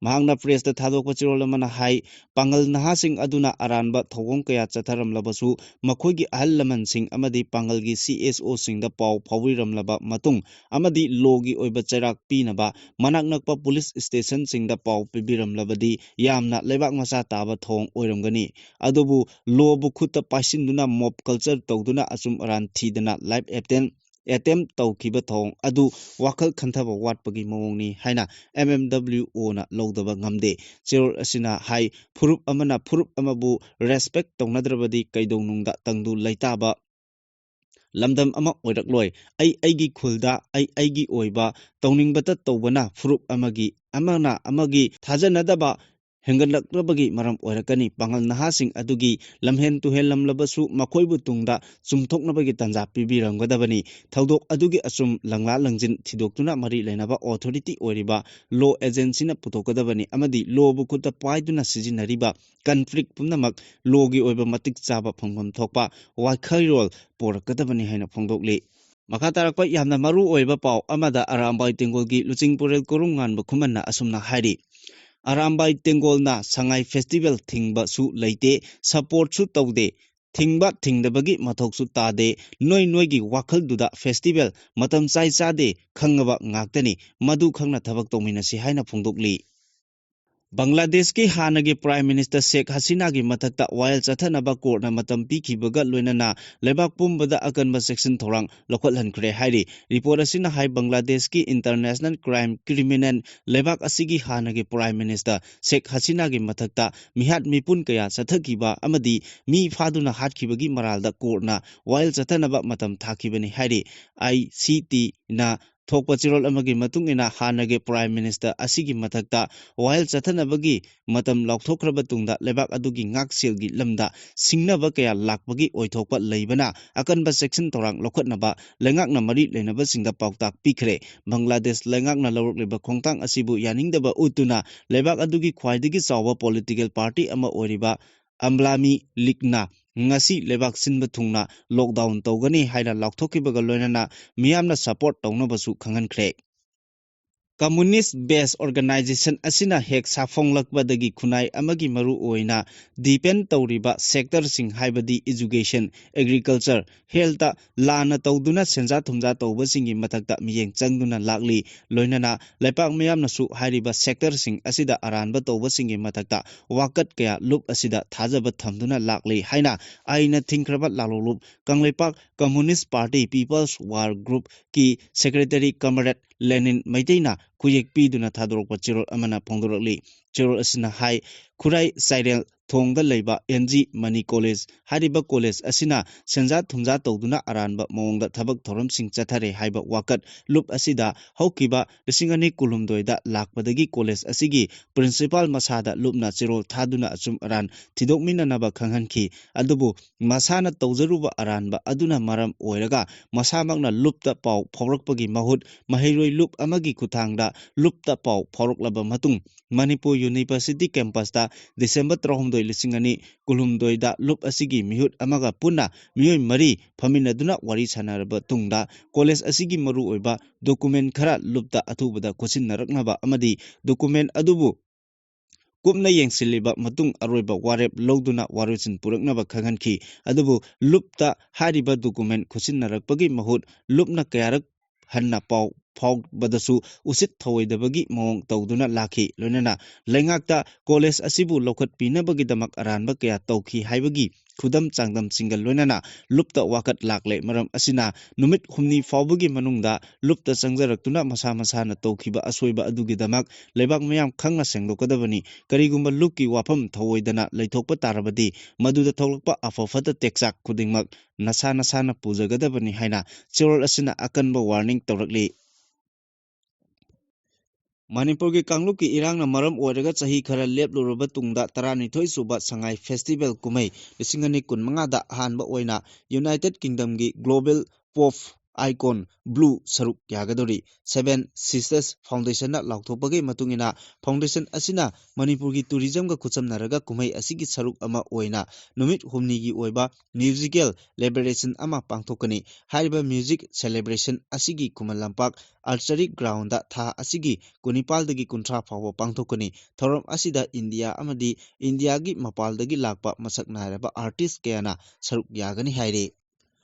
ꯃꯍꯥꯛꯅ pressꯇ ꯊꯥꯗꯣꯛꯄ ꯆꯦꯔꯣꯜ ꯑꯃꯅ ꯍꯥꯏ, ꯄꯥꯡꯒꯜ ꯅꯍꯥꯁꯤꯡ ꯑꯗꯨꯅ ꯑꯔꯥꯟꯕ ꯊꯧꯑꯣꯡ ꯀꯌꯥ ꯆꯠꯊꯔꯝꯂꯕꯁꯨ, ꯃꯈꯣꯏꯒꯤ ꯑꯍꯜ ꯂꯃꯟꯁꯤꯡ ꯑꯃꯗꯤ ꯄꯥꯡꯒꯜꯒꯤ C S Oꯁꯤꯡꯗ ꯄꯥꯎ ꯐꯥꯎꯕꯤꯔꯝꯂꯕ ꯃꯇꯨꯡ ꯑꯃꯗꯤ lawꯒꯤ ꯑꯣꯏꯕ ꯆꯩꯔꯥꯛ ꯄꯤꯅꯕ ꯃꯅꯥꯛ ꯅꯛꯄ police stationꯁꯤꯡꯗ ꯄꯥꯎ ꯄꯤꯕꯤꯔꯝꯂꯕꯗꯤ ꯌꯥꯝꯅ ꯂꯩꯕꯥꯛ ꯃꯆꯥ ꯇꯥꯕ ꯊꯧꯑꯣꯡ ꯑꯣꯏꯔꯝꯒꯅꯤ꯫ ꯑꯗꯨꯕꯨ lawꯕꯨ ꯈꯨꯠꯇ ꯄꯥꯏꯁꯤꯟꯗꯨꯅ mob culture ꯇꯧꯗꯨꯅ ꯑꯆꯨꯝ ꯑꯔꯥꯟ ꯊꯤꯗꯅ life attempt attempt ꯇꯧꯈꯤꯕ ꯊꯧꯑꯣꯡ ꯑꯗꯨ ꯋꯥꯈꯜ ꯈꯟꯊꯕ ꯋꯥꯠꯄꯒꯤ ꯃꯑꯣꯡꯅꯤ ꯍꯥꯏꯅ M M W O ꯅ ꯂꯧꯗꯕ ꯉꯝꯗꯦ꯫ ꯆꯦꯔꯣꯜ ꯑꯁꯤꯅ ꯍꯥꯏ, ꯐꯨꯔꯨꯞ ꯑꯃꯅ ꯐꯨꯔꯨꯞ ꯑꯃꯕꯨ respect ꯇꯧꯅꯗ꯭ꯔꯕꯗꯤ ꯀꯩꯗꯧꯅꯨꯡꯗ ꯇꯪꯗꯨ ꯂꯩꯇꯥꯕ ꯂꯝꯗꯝ ꯑꯃ ꯑꯣꯏꯔꯛꯂꯣꯏ꯫ ꯑꯩ ꯑꯩꯒꯤ ꯈꯨꯜꯗ ꯑꯩ ꯑꯩꯒꯤ ꯑꯣꯏꯕ ꯇꯧꯅꯤꯡꯕꯇ ꯇꯧꯕꯅ ꯐꯨꯔꯨꯞ ꯑꯃꯒꯤ, ꯑꯃꯅ ꯑꯃꯒꯤ ꯊꯥꯖꯅꯗꯕ ꯍꯦꯟꯒꯠꯂꯛꯅꯕꯒꯤ ꯃꯔꯝ ꯑꯣꯏꯔꯛꯀꯅꯤ꯫ ꯄꯥꯡꯒꯜ ꯅꯍꯥꯁꯤꯡ ꯑꯗꯨꯒꯤ ꯂꯝꯍꯦꯟ ꯇꯨꯍꯦꯜꯂꯝꯂꯕꯁꯨ ꯃꯈꯣꯏꯕꯨ ꯇꯨꯡꯗ ꯆꯨꯝꯊꯣꯛꯅꯕꯒꯤ ꯇꯥꯟꯖꯥ ꯄꯤꯕꯤꯔꯝꯒꯗꯕꯅꯤ꯫ ꯊꯧꯗꯣꯛ ꯑꯗꯨꯒꯤ ꯑꯆꯨꯝ ꯂꯪꯂꯥ ꯂꯪꯖꯤꯟ ꯊꯤꯗꯣꯛꯇꯨꯅ ꯃꯔꯤ ꯂꯩꯅꯕ authority ꯑꯣꯏꯔꯤꯕ law agencyꯅ ꯄꯨꯊꯣꯛꯀꯗꯕꯅꯤ ꯑꯃꯗꯤ lawꯕꯨ ꯈꯨꯠꯇ ꯄꯥꯏꯗꯨꯅ ꯁꯤꯖꯤꯟꯅꯔꯤꯕ conflict ꯄꯨꯝꯅꯃꯛ lawꯒꯤ ꯑꯣꯏꯕ ꯃꯇꯤꯛ ꯆꯥꯕ ꯐꯪꯐꯝ ꯊꯣꯛꯄ ꯋꯥꯈꯜꯂꯣꯟ ꯄꯣꯔꯛꯀꯗꯕꯅꯤ ꯍꯥꯏꯅ ꯐꯣꯡꯗꯣꯛꯂꯤ꯫ ꯃꯈꯥ ꯇꯥꯔꯛꯄ ꯌꯥꯝꯅ ꯃꯔꯨ ꯑꯣꯏꯕ ꯄꯥꯎ ꯑꯃꯗ ꯑꯔꯥꯝꯕꯥꯏ ꯇꯦꯡꯒꯣꯜꯒꯤ ꯂꯨꯆꯤꯡꯄꯨꯔꯦꯜ ꯀꯣꯔꯨꯝꯉꯥꯟꯕ ꯈꯨꯃꯟꯅ ꯑꯁꯨꯝꯅ ꯍꯥꯏꯔꯤ, "ꯑꯔꯥꯝꯕꯥꯏ ꯇꯦꯡꯒꯣꯜꯅ ꯁꯉꯥꯏ festival ꯊꯤꯡꯕꯁꯨ ꯂꯩꯇꯦ, supportꯁꯨ ꯇꯧꯗꯦ, ꯊꯤꯡꯕ ꯊꯤꯡꯗꯕꯒꯤ ꯃꯊꯧꯁꯨ ꯇꯥꯗꯦ, ꯅꯣꯏ ꯅꯣꯏꯒꯤ ꯋꯥꯈꯜꯗꯨꯗ festival ꯃꯇꯝ ꯆꯥꯏ ꯆꯥꯗꯦ ꯈꯪꯉꯕ ꯉꯥꯛꯇꯅꯤ, ꯃꯗꯨ ꯈꯪꯅ ꯊꯕꯛ ꯇꯧꯃꯤꯟꯅꯁꯤ" ꯍꯥꯏꯅ ꯐꯣꯡꯗꯣꯛꯂꯤ꯫ ꯕꯪꯒ꯭ꯂꯥꯗꯦꯁꯀꯤ ꯍꯥꯟꯅꯒꯤ Prime Minister ꯁꯦꯈ ꯍꯁꯤꯅꯥꯒꯤ ꯃꯊꯛꯇ ꯋꯥꯌꯦꯜ ꯆꯠꯊꯅꯕ ꯀꯣꯔꯠꯅ ꯃꯇꯝ ꯄꯤꯈꯤꯕꯒ ꯂꯣꯏꯅꯅ ꯂꯩꯕꯥꯛ ꯄꯨꯝꯕꯗ ꯑꯀꯟꯕ ꯆꯦꯛꯁꯤꯟ ꯊꯧꯔꯥꯡ ꯂꯧꯈꯠꯍꯟꯈ꯭ꯔꯦ ꯍꯥꯏꯔꯤ꯫ ꯔꯤꯄꯣꯔꯠ ꯑꯁꯤꯅ ꯍꯥꯏ, ꯕꯪꯒ꯭ꯂꯥꯗꯦꯁꯀꯤ International Crime Criminal, ꯂꯩꯕꯥꯛ ꯑꯁꯤꯒꯤ ꯍꯥꯟꯅꯒꯤ Prime Minister ꯁꯦꯈ ꯍꯁꯤꯅꯥꯒꯤ ꯃꯊꯛꯇ ꯃꯤꯍꯥꯠ ꯃꯤꯄꯨꯟ ꯀꯌꯥ ꯆꯠꯊꯈꯤꯕ ꯑꯃꯗꯤ ꯃꯤ ꯐꯥꯗꯨꯅ ꯍꯥꯠꯈꯤꯕꯒꯤ ꯃꯔꯥꯜꯗ ꯀꯣꯔꯠꯅ ꯋꯥꯌꯦꯜ ꯆꯠꯊꯅꯕ ꯃꯇꯝ ꯊꯥꯈꯤꯕꯅꯤ ꯍꯥꯏꯔꯤ꯫ ꯑꯥꯏ ꯁꯤ ꯇꯤꯅ ꯊꯣꯛꯄ ꯆꯦꯔꯣꯜ ꯑꯃꯒꯤ ꯃꯇꯨꯡ ꯏꯟꯅ, ꯍꯥꯟꯅꯒꯤ Prime Minister ꯑꯁꯤꯒꯤ ꯃꯊꯛꯇ ꯋꯥꯌꯦꯜ ꯆꯠꯊꯅꯕꯒꯤ ꯃꯇꯝ ꯂꯥꯎꯊꯣꯛꯈ꯭ꯔꯕ ꯇꯨꯡꯗ, ꯂꯩꯕꯥꯛ ꯑꯗꯨꯒꯤ ꯉꯥꯛꯁꯦꯜꯒꯤ ꯂꯝꯗ ꯁꯤꯡꯅꯕ ꯀꯌꯥ ꯂꯥꯛꯄꯒꯤ ꯑꯣꯏꯊꯣꯛꯄ ꯂꯩꯕꯅ, ꯑꯀꯟꯕ ꯆꯦꯛꯁꯤꯟ ꯊꯧꯔꯥꯡ ꯂꯧꯈꯠꯅꯕ ꯂꯩꯉꯥꯛꯅ ꯃꯔꯤ ꯂꯩꯅꯕꯁꯤꯡꯗ ꯄꯥꯎꯇꯥꯛ ꯄꯤꯈ꯭ꯔꯦ꯫ ꯕꯪꯒ꯭ꯂꯥꯗꯦꯁ ꯂꯩꯉꯥꯛꯅ ꯂꯧꯔꯛꯂꯤꯕ ꯈꯣꯡꯊꯥꯡ ꯑꯁꯤꯕꯨ ꯌꯥꯅꯤꯡꯗꯕ ꯎꯠꯇꯨꯅ, ꯂꯩꯕꯥꯛ ꯑꯗꯨꯒꯤ ꯈ꯭ꯋꯥꯏꯗꯒꯤ ꯆꯥꯎꯕ political party ꯑꯃ ꯑꯣꯏꯔꯤꯕ ꯑꯝꯕꯥꯅꯤ ꯂꯤꯒꯅ ꯉꯁꯤ ꯂꯩꯕꯥꯛ ꯁꯤꯟꯕ ꯊꯨꯡꯅ lockdown ꯇꯧꯒꯅꯤ ꯍꯥꯏꯅ ꯂꯥꯎꯊꯣꯛꯈꯤꯕꯒ ꯂꯣꯏꯅꯅ ꯃꯤꯌꯥꯝꯅ support ꯇꯧꯅꯕꯁꯨ ꯈꯪꯍꯟꯈ꯭ꯔꯦ꯫ Communist based organization ꯑꯁꯤꯅ ꯍꯦꯛ ꯁꯥꯐꯣꯡꯂꯛꯄꯗꯒꯤ ꯈꯨꯟꯅꯥꯏ ꯑꯃꯒꯤ ꯃꯔꯨ ꯑꯣꯏꯅ depend ꯇꯧꯔꯤꯕ sectorꯁꯤꯡ, ꯍꯥꯏꯕꯗꯤ education, agriculture, health ꯂꯥꯟꯅ ꯇꯧꯗꯨꯅ ꯁꯦꯟꯖꯥ ꯊꯨꯝꯖꯥ ꯇꯧꯕꯁꯤꯡꯒꯤ ꯃꯊꯛꯇ ꯃꯤꯠꯌꯦꯡ ꯆꯪꯗꯨꯅ ꯂꯥꯛꯂꯤ꯫ ꯂꯣꯏꯅꯅ ꯂꯩꯄꯥꯛ ꯃꯤꯌꯥꯝꯅꯁꯨ ꯍꯥꯏꯔꯤꯕ sectorꯁꯤꯡ ꯑꯁꯤꯗ ꯑꯔꯥꯟꯕ ꯇꯧꯕꯁꯤꯡꯒꯤ ꯃꯊꯛꯇ ꯋꯥꯀꯠ ꯀꯌꯥ ꯂꯨꯞ ꯑꯁꯤꯗ ꯊꯥꯖꯕ ꯊꯝꯗꯨꯅ ꯂꯥꯛꯂꯤ ꯍꯥꯏꯅ ꯑꯥꯏꯟꯅ ꯊꯤꯡꯈ꯭ꯔꯕ ꯂꯥꯂꯣꯡꯂꯨꯞ Kangleipak Communist Party People's War Groupꯀꯤ secretary Comrade ꯂꯦꯅꯤꯟ ꯃꯩꯇꯩꯅ ꯈꯨꯌꯦꯛ ꯄꯤꯗꯨꯅ ꯊꯥꯗꯣꯔꯛꯄ ꯆꯦꯔꯣꯜ ꯑꯃꯅ ꯐꯣꯡꯗꯣꯔꯛꯂꯤ꯫ ꯆꯦꯔꯣꯜ ꯑꯁꯤꯅ ꯍꯥꯏ, ꯈꯨꯔꯥꯏ ꯆꯥꯏꯔꯦꯜ ꯊꯣꯡꯗ ꯂꯩꯕ ꯑꯦꯟ ꯖꯤ ꯃꯅꯤ ꯀꯣꯂꯦꯖ ꯍꯥꯏꯔꯤꯕ ꯀꯣꯂꯦꯖ ꯑꯁꯤꯅ ꯁꯦꯟꯖꯥ ꯊꯨꯝꯖꯥ ꯇꯧꯗꯨꯅ ꯑꯔꯥꯟꯕ ꯃꯑꯣꯡꯗ ꯊꯕꯛ ꯊꯧꯔꯝꯁꯤꯡ ꯆꯠꯊꯔꯦ ꯍꯥꯏꯕ ꯋꯥꯀꯠ ꯂꯨꯞ ꯑꯁꯤꯗ ꯍꯧꯈꯤꯕ ꯂꯤꯁꯤꯡ ꯑꯅꯤ ꯀꯨꯟꯍꯨꯝꯗꯣꯏꯗ ꯂꯥꯛꯄꯗꯒꯤ ꯀꯣꯂꯦꯖ ꯑꯁꯤꯒꯤ principal ꯃꯁꯥꯗ ꯂꯨꯞꯅ ꯆꯦꯔꯣꯜ ꯊꯥꯗꯨꯅ ꯑꯆꯨꯝ ꯑꯔꯥꯟ ꯊꯤꯗꯣꯛꯃꯤꯟꯅꯅꯕ ꯈꯪꯍꯟꯈꯤ꯫ ꯑꯗꯨꯕꯨ ꯃꯁꯥꯅ ꯇꯧꯖꯔꯨꯕ ꯑꯔꯥꯟꯕ ꯑꯗꯨꯅ ꯃꯔꯝ ꯑꯣꯏꯔꯒ ꯃꯁꯥꯃꯛꯅ ꯂꯨꯞꯇ ꯄꯥꯎ ꯐꯥꯎꯔꯛꯄꯒꯤ ꯃꯍꯨꯠ ꯃꯍꯩꯔꯣꯏ ꯂꯨꯞ ꯑꯃꯒꯤ ꯈꯨꯠꯊꯥꯡꯗ ꯂꯨꯞꯇ ꯄꯥꯎ ꯐꯥꯎꯔꯛꯂꯕ ꯃꯇꯨꯡ ꯃꯅꯤꯄꯨꯔ University campusꯇ ꯗꯤꯁꯦꯝꯕꯔ ꯇꯔꯥꯍꯨꯝꯗꯣꯏ, ꯂꯤꯁꯤꯡ ꯑꯅꯤ ꯀꯨꯟꯍꯨꯝꯗꯣꯏꯗ ꯂꯨꯞ ꯑꯁꯤꯒꯤ ꯃꯤꯍꯨꯠ ꯑꯃꯒ ꯄꯨꯟꯅ ꯃꯤꯑꯣꯏ ꯃꯔꯤ ꯐꯝꯃꯤꯟꯅꯗꯨꯅ ꯋꯥꯔꯤ ꯁꯥꯟꯅꯔꯕ ꯇꯨꯡꯗ ꯀꯣꯂꯦꯖ ꯑꯁꯤꯒꯤ ꯃꯔꯨꯑꯣꯏꯕ document ꯈꯔ ꯂꯨꯞꯇ ꯑꯊꯨꯕꯗ ꯈꯣꯠꯆꯤꯟꯅꯔꯛꯅꯕ ꯑꯃꯗꯤ document ꯑꯗꯨꯕꯨ ꯀꯨꯞꯅ ꯌꯦꯡꯁꯤꯜꯂꯤꯕ ꯃꯇꯨꯡ ꯑꯔꯣꯏꯕ ꯋꯥꯔꯦꯞ ꯂꯧꯗꯨꯅ ꯋꯥꯔꯣꯏꯁꯤꯟ ꯄꯨꯔꯛꯅꯕ ꯈꯪꯍꯟꯈꯤ꯫ ꯑꯗꯨꯕꯨ ꯂꯨꯞꯇ ꯍꯥꯏꯔꯤꯕ document ꯈꯣꯠꯆꯤꯟꯅꯔꯛꯄꯒꯤ ꯃꯍꯨꯠ ꯂꯨꯞꯅ ꯀꯌꯥꯔꯛ ꯍꯟꯅ ꯄꯥꯎ ꯐꯥꯎꯕꯗꯁꯨ ꯎꯁꯤꯠ ꯊꯧꯑꯣꯏꯗꯕꯒꯤ ꯃꯑꯣꯡ ꯇꯧꯗꯨꯅ ꯂꯥꯛꯈꯤ꯫ ꯂꯣꯏꯅꯅ ꯂꯩꯉꯥꯛꯇ ꯀꯣꯂꯦꯖ ꯑꯁꯤꯕꯨ ꯂꯧꯈꯠꯄꯤꯅꯕꯒꯤꯗꯃꯛ ꯑꯔꯥꯟꯕ ꯀꯌꯥ ꯇꯧꯈꯤ ꯍꯥꯏꯕꯒꯤ ꯈꯨꯗꯝ ꯆꯥꯡꯗꯝꯁꯤꯡꯒ ꯂꯣꯏꯅꯅ ꯂꯨꯞꯇ ꯋꯥꯀꯠ ꯂꯥꯛꯂꯦ꯫ ꯃꯔꯝ ꯑꯁꯤꯅ ꯅꯨꯃꯤꯠ ꯍꯨꯝꯅꯤ ꯐꯥꯎꯕꯒꯤ ꯃꯅꯨꯡꯗ ꯂꯨꯞꯇ ꯆꯪꯖꯔꯛꯇꯨꯅ ꯃꯁꯥ ꯃꯁꯥꯅ ꯇꯧꯈꯤꯕ ꯑꯁꯣꯏꯕ ꯑꯗꯨꯒꯤꯗꯃꯛ ꯂꯩꯕꯥꯛ ꯃꯤꯌꯥꯝ ꯈꯪꯅ ꯁꯦꯡꯗꯣꯛꯀꯗꯕꯅꯤ꯫ ꯀꯔꯤꯒꯨꯝꯕ ꯂꯨꯞꯀꯤ ꯋꯥꯐꯝ ꯊꯧꯑꯣꯏꯗꯅ ꯂꯩꯊꯣꯛꯄ ꯇꯥꯔꯕꯗꯤ ꯃꯗꯨꯗ ꯊꯣꯛꯂꯛꯄ ꯑꯐ ꯐꯠꯇ ꯇꯦꯛꯆꯥꯛ ꯈꯨꯗꯤꯡꯃꯛ ꯅꯁꯥ ꯅꯁꯥꯅ ꯄꯨꯖꯒꯗꯕꯅꯤ ꯍꯥꯏꯅ ꯆꯦꯔꯣꯜ ꯑꯁꯤꯅ ꯑꯀꯟꯕ ꯋꯥꯔꯅꯤꯡ ꯇꯧꯔꯛꯂꯤ꯫ ꯃꯅꯤꯄꯨꯔꯒꯤ ꯀꯥꯡꯂꯨꯞꯀꯤ ꯏꯔꯥꯡꯅ ꯃꯔꯝ ꯑꯣꯏꯔꯒ ꯆꯍꯤ ꯈꯔ ꯂꯦꯞꯂꯨꯔꯕ ꯇꯨꯡꯗ ꯇꯔꯥꯅꯤꯊꯣꯏ ꯁꯨꯕ ꯁꯉꯥꯏ ꯐꯦꯁꯇꯤꯚꯦꯜ ꯀꯨꯝꯍꯩ ꯂꯤꯁꯤꯡ ꯑꯅꯤ ꯀꯨꯟ ꯃꯉꯥꯗ ꯑꯍꯥꯟꯕ ꯑꯣꯏꯅ ꯌꯨꯅꯥꯏꯇꯦꯠ ꯀꯤꯡꯗꯝꯒꯤ ꯒ꯭ꯂꯣꯕꯦꯜ ꯄꯣꯞ ꯑꯥꯏꯀꯣꯟ ꯕ꯭ꯂꯨ ꯁꯔꯨꯛ ꯌꯥꯒꯗꯧꯔꯤ꯫ ꯁꯦꯚꯦꯟ ꯁꯤꯁꯇꯔꯁ ꯐꯥꯎꯟꯗꯦꯁꯟꯅ ꯂꯥꯎꯊꯣꯛꯄꯒꯤ ꯃꯇꯨꯡ ꯏꯟꯅ ꯐꯥꯎꯟꯗꯦꯁꯟ ꯑꯁꯤꯅ ꯃꯅꯤꯄꯨꯔꯒꯤ ꯇꯨꯔꯤꯖꯝꯒ ꯈꯨꯠꯁꯝꯅꯔꯒ ꯀꯨꯝꯍꯩ ꯑꯁꯤꯒꯤ ꯁꯔꯨꯛ ꯑꯃ ꯑꯣꯏꯅ ꯅꯨꯃꯤꯠ ꯍꯨꯝꯅꯤꯒꯤ ꯑꯣꯏꯕ ꯃ꯭ꯌꯨꯖꯤꯀꯦꯜ ꯁꯦꯂꯦꯕ꯭ꯔꯦꯁꯟ ꯑꯃ ꯄꯥꯡꯊꯣꯛꯀꯅꯤ꯫ ꯍꯥꯏꯔꯤꯕ ꯃ꯭ꯌꯨꯖꯤꯛ ꯁꯦꯂꯦꯕ꯭ꯔꯦꯁꯟ ꯑꯁꯤꯒꯤ ꯈꯨꯃꯟ ꯂꯝꯄꯥꯛ ꯑꯥꯔꯆꯔꯤ ꯒ꯭ꯔꯥꯎꯟꯗ ꯊꯥ ꯑꯁꯤꯒꯤ ꯀꯨꯟꯅꯤꯄꯥꯜꯗꯒꯤ ꯀꯨꯟꯊ꯭ꯔꯥ ꯐꯥꯎꯕ ꯄꯥꯡꯊꯣꯛꯀꯅꯤ꯫ ꯊꯧꯔꯝ ꯑꯁꯤꯗ ꯏꯟꯗꯤꯌꯥ ꯑꯃꯗꯤ ꯏꯟꯗꯤꯌꯥꯒꯤ ꯃꯄꯥꯟꯗꯒꯤ ꯂꯥꯛꯄ ꯃꯁꯛ ꯅꯥꯏꯔꯕ ꯑꯥꯔꯇꯤꯁ ꯀꯌꯥꯅ ꯁꯔꯨꯛ ꯌꯥꯒꯅꯤ ꯍꯥꯏꯔꯤ꯫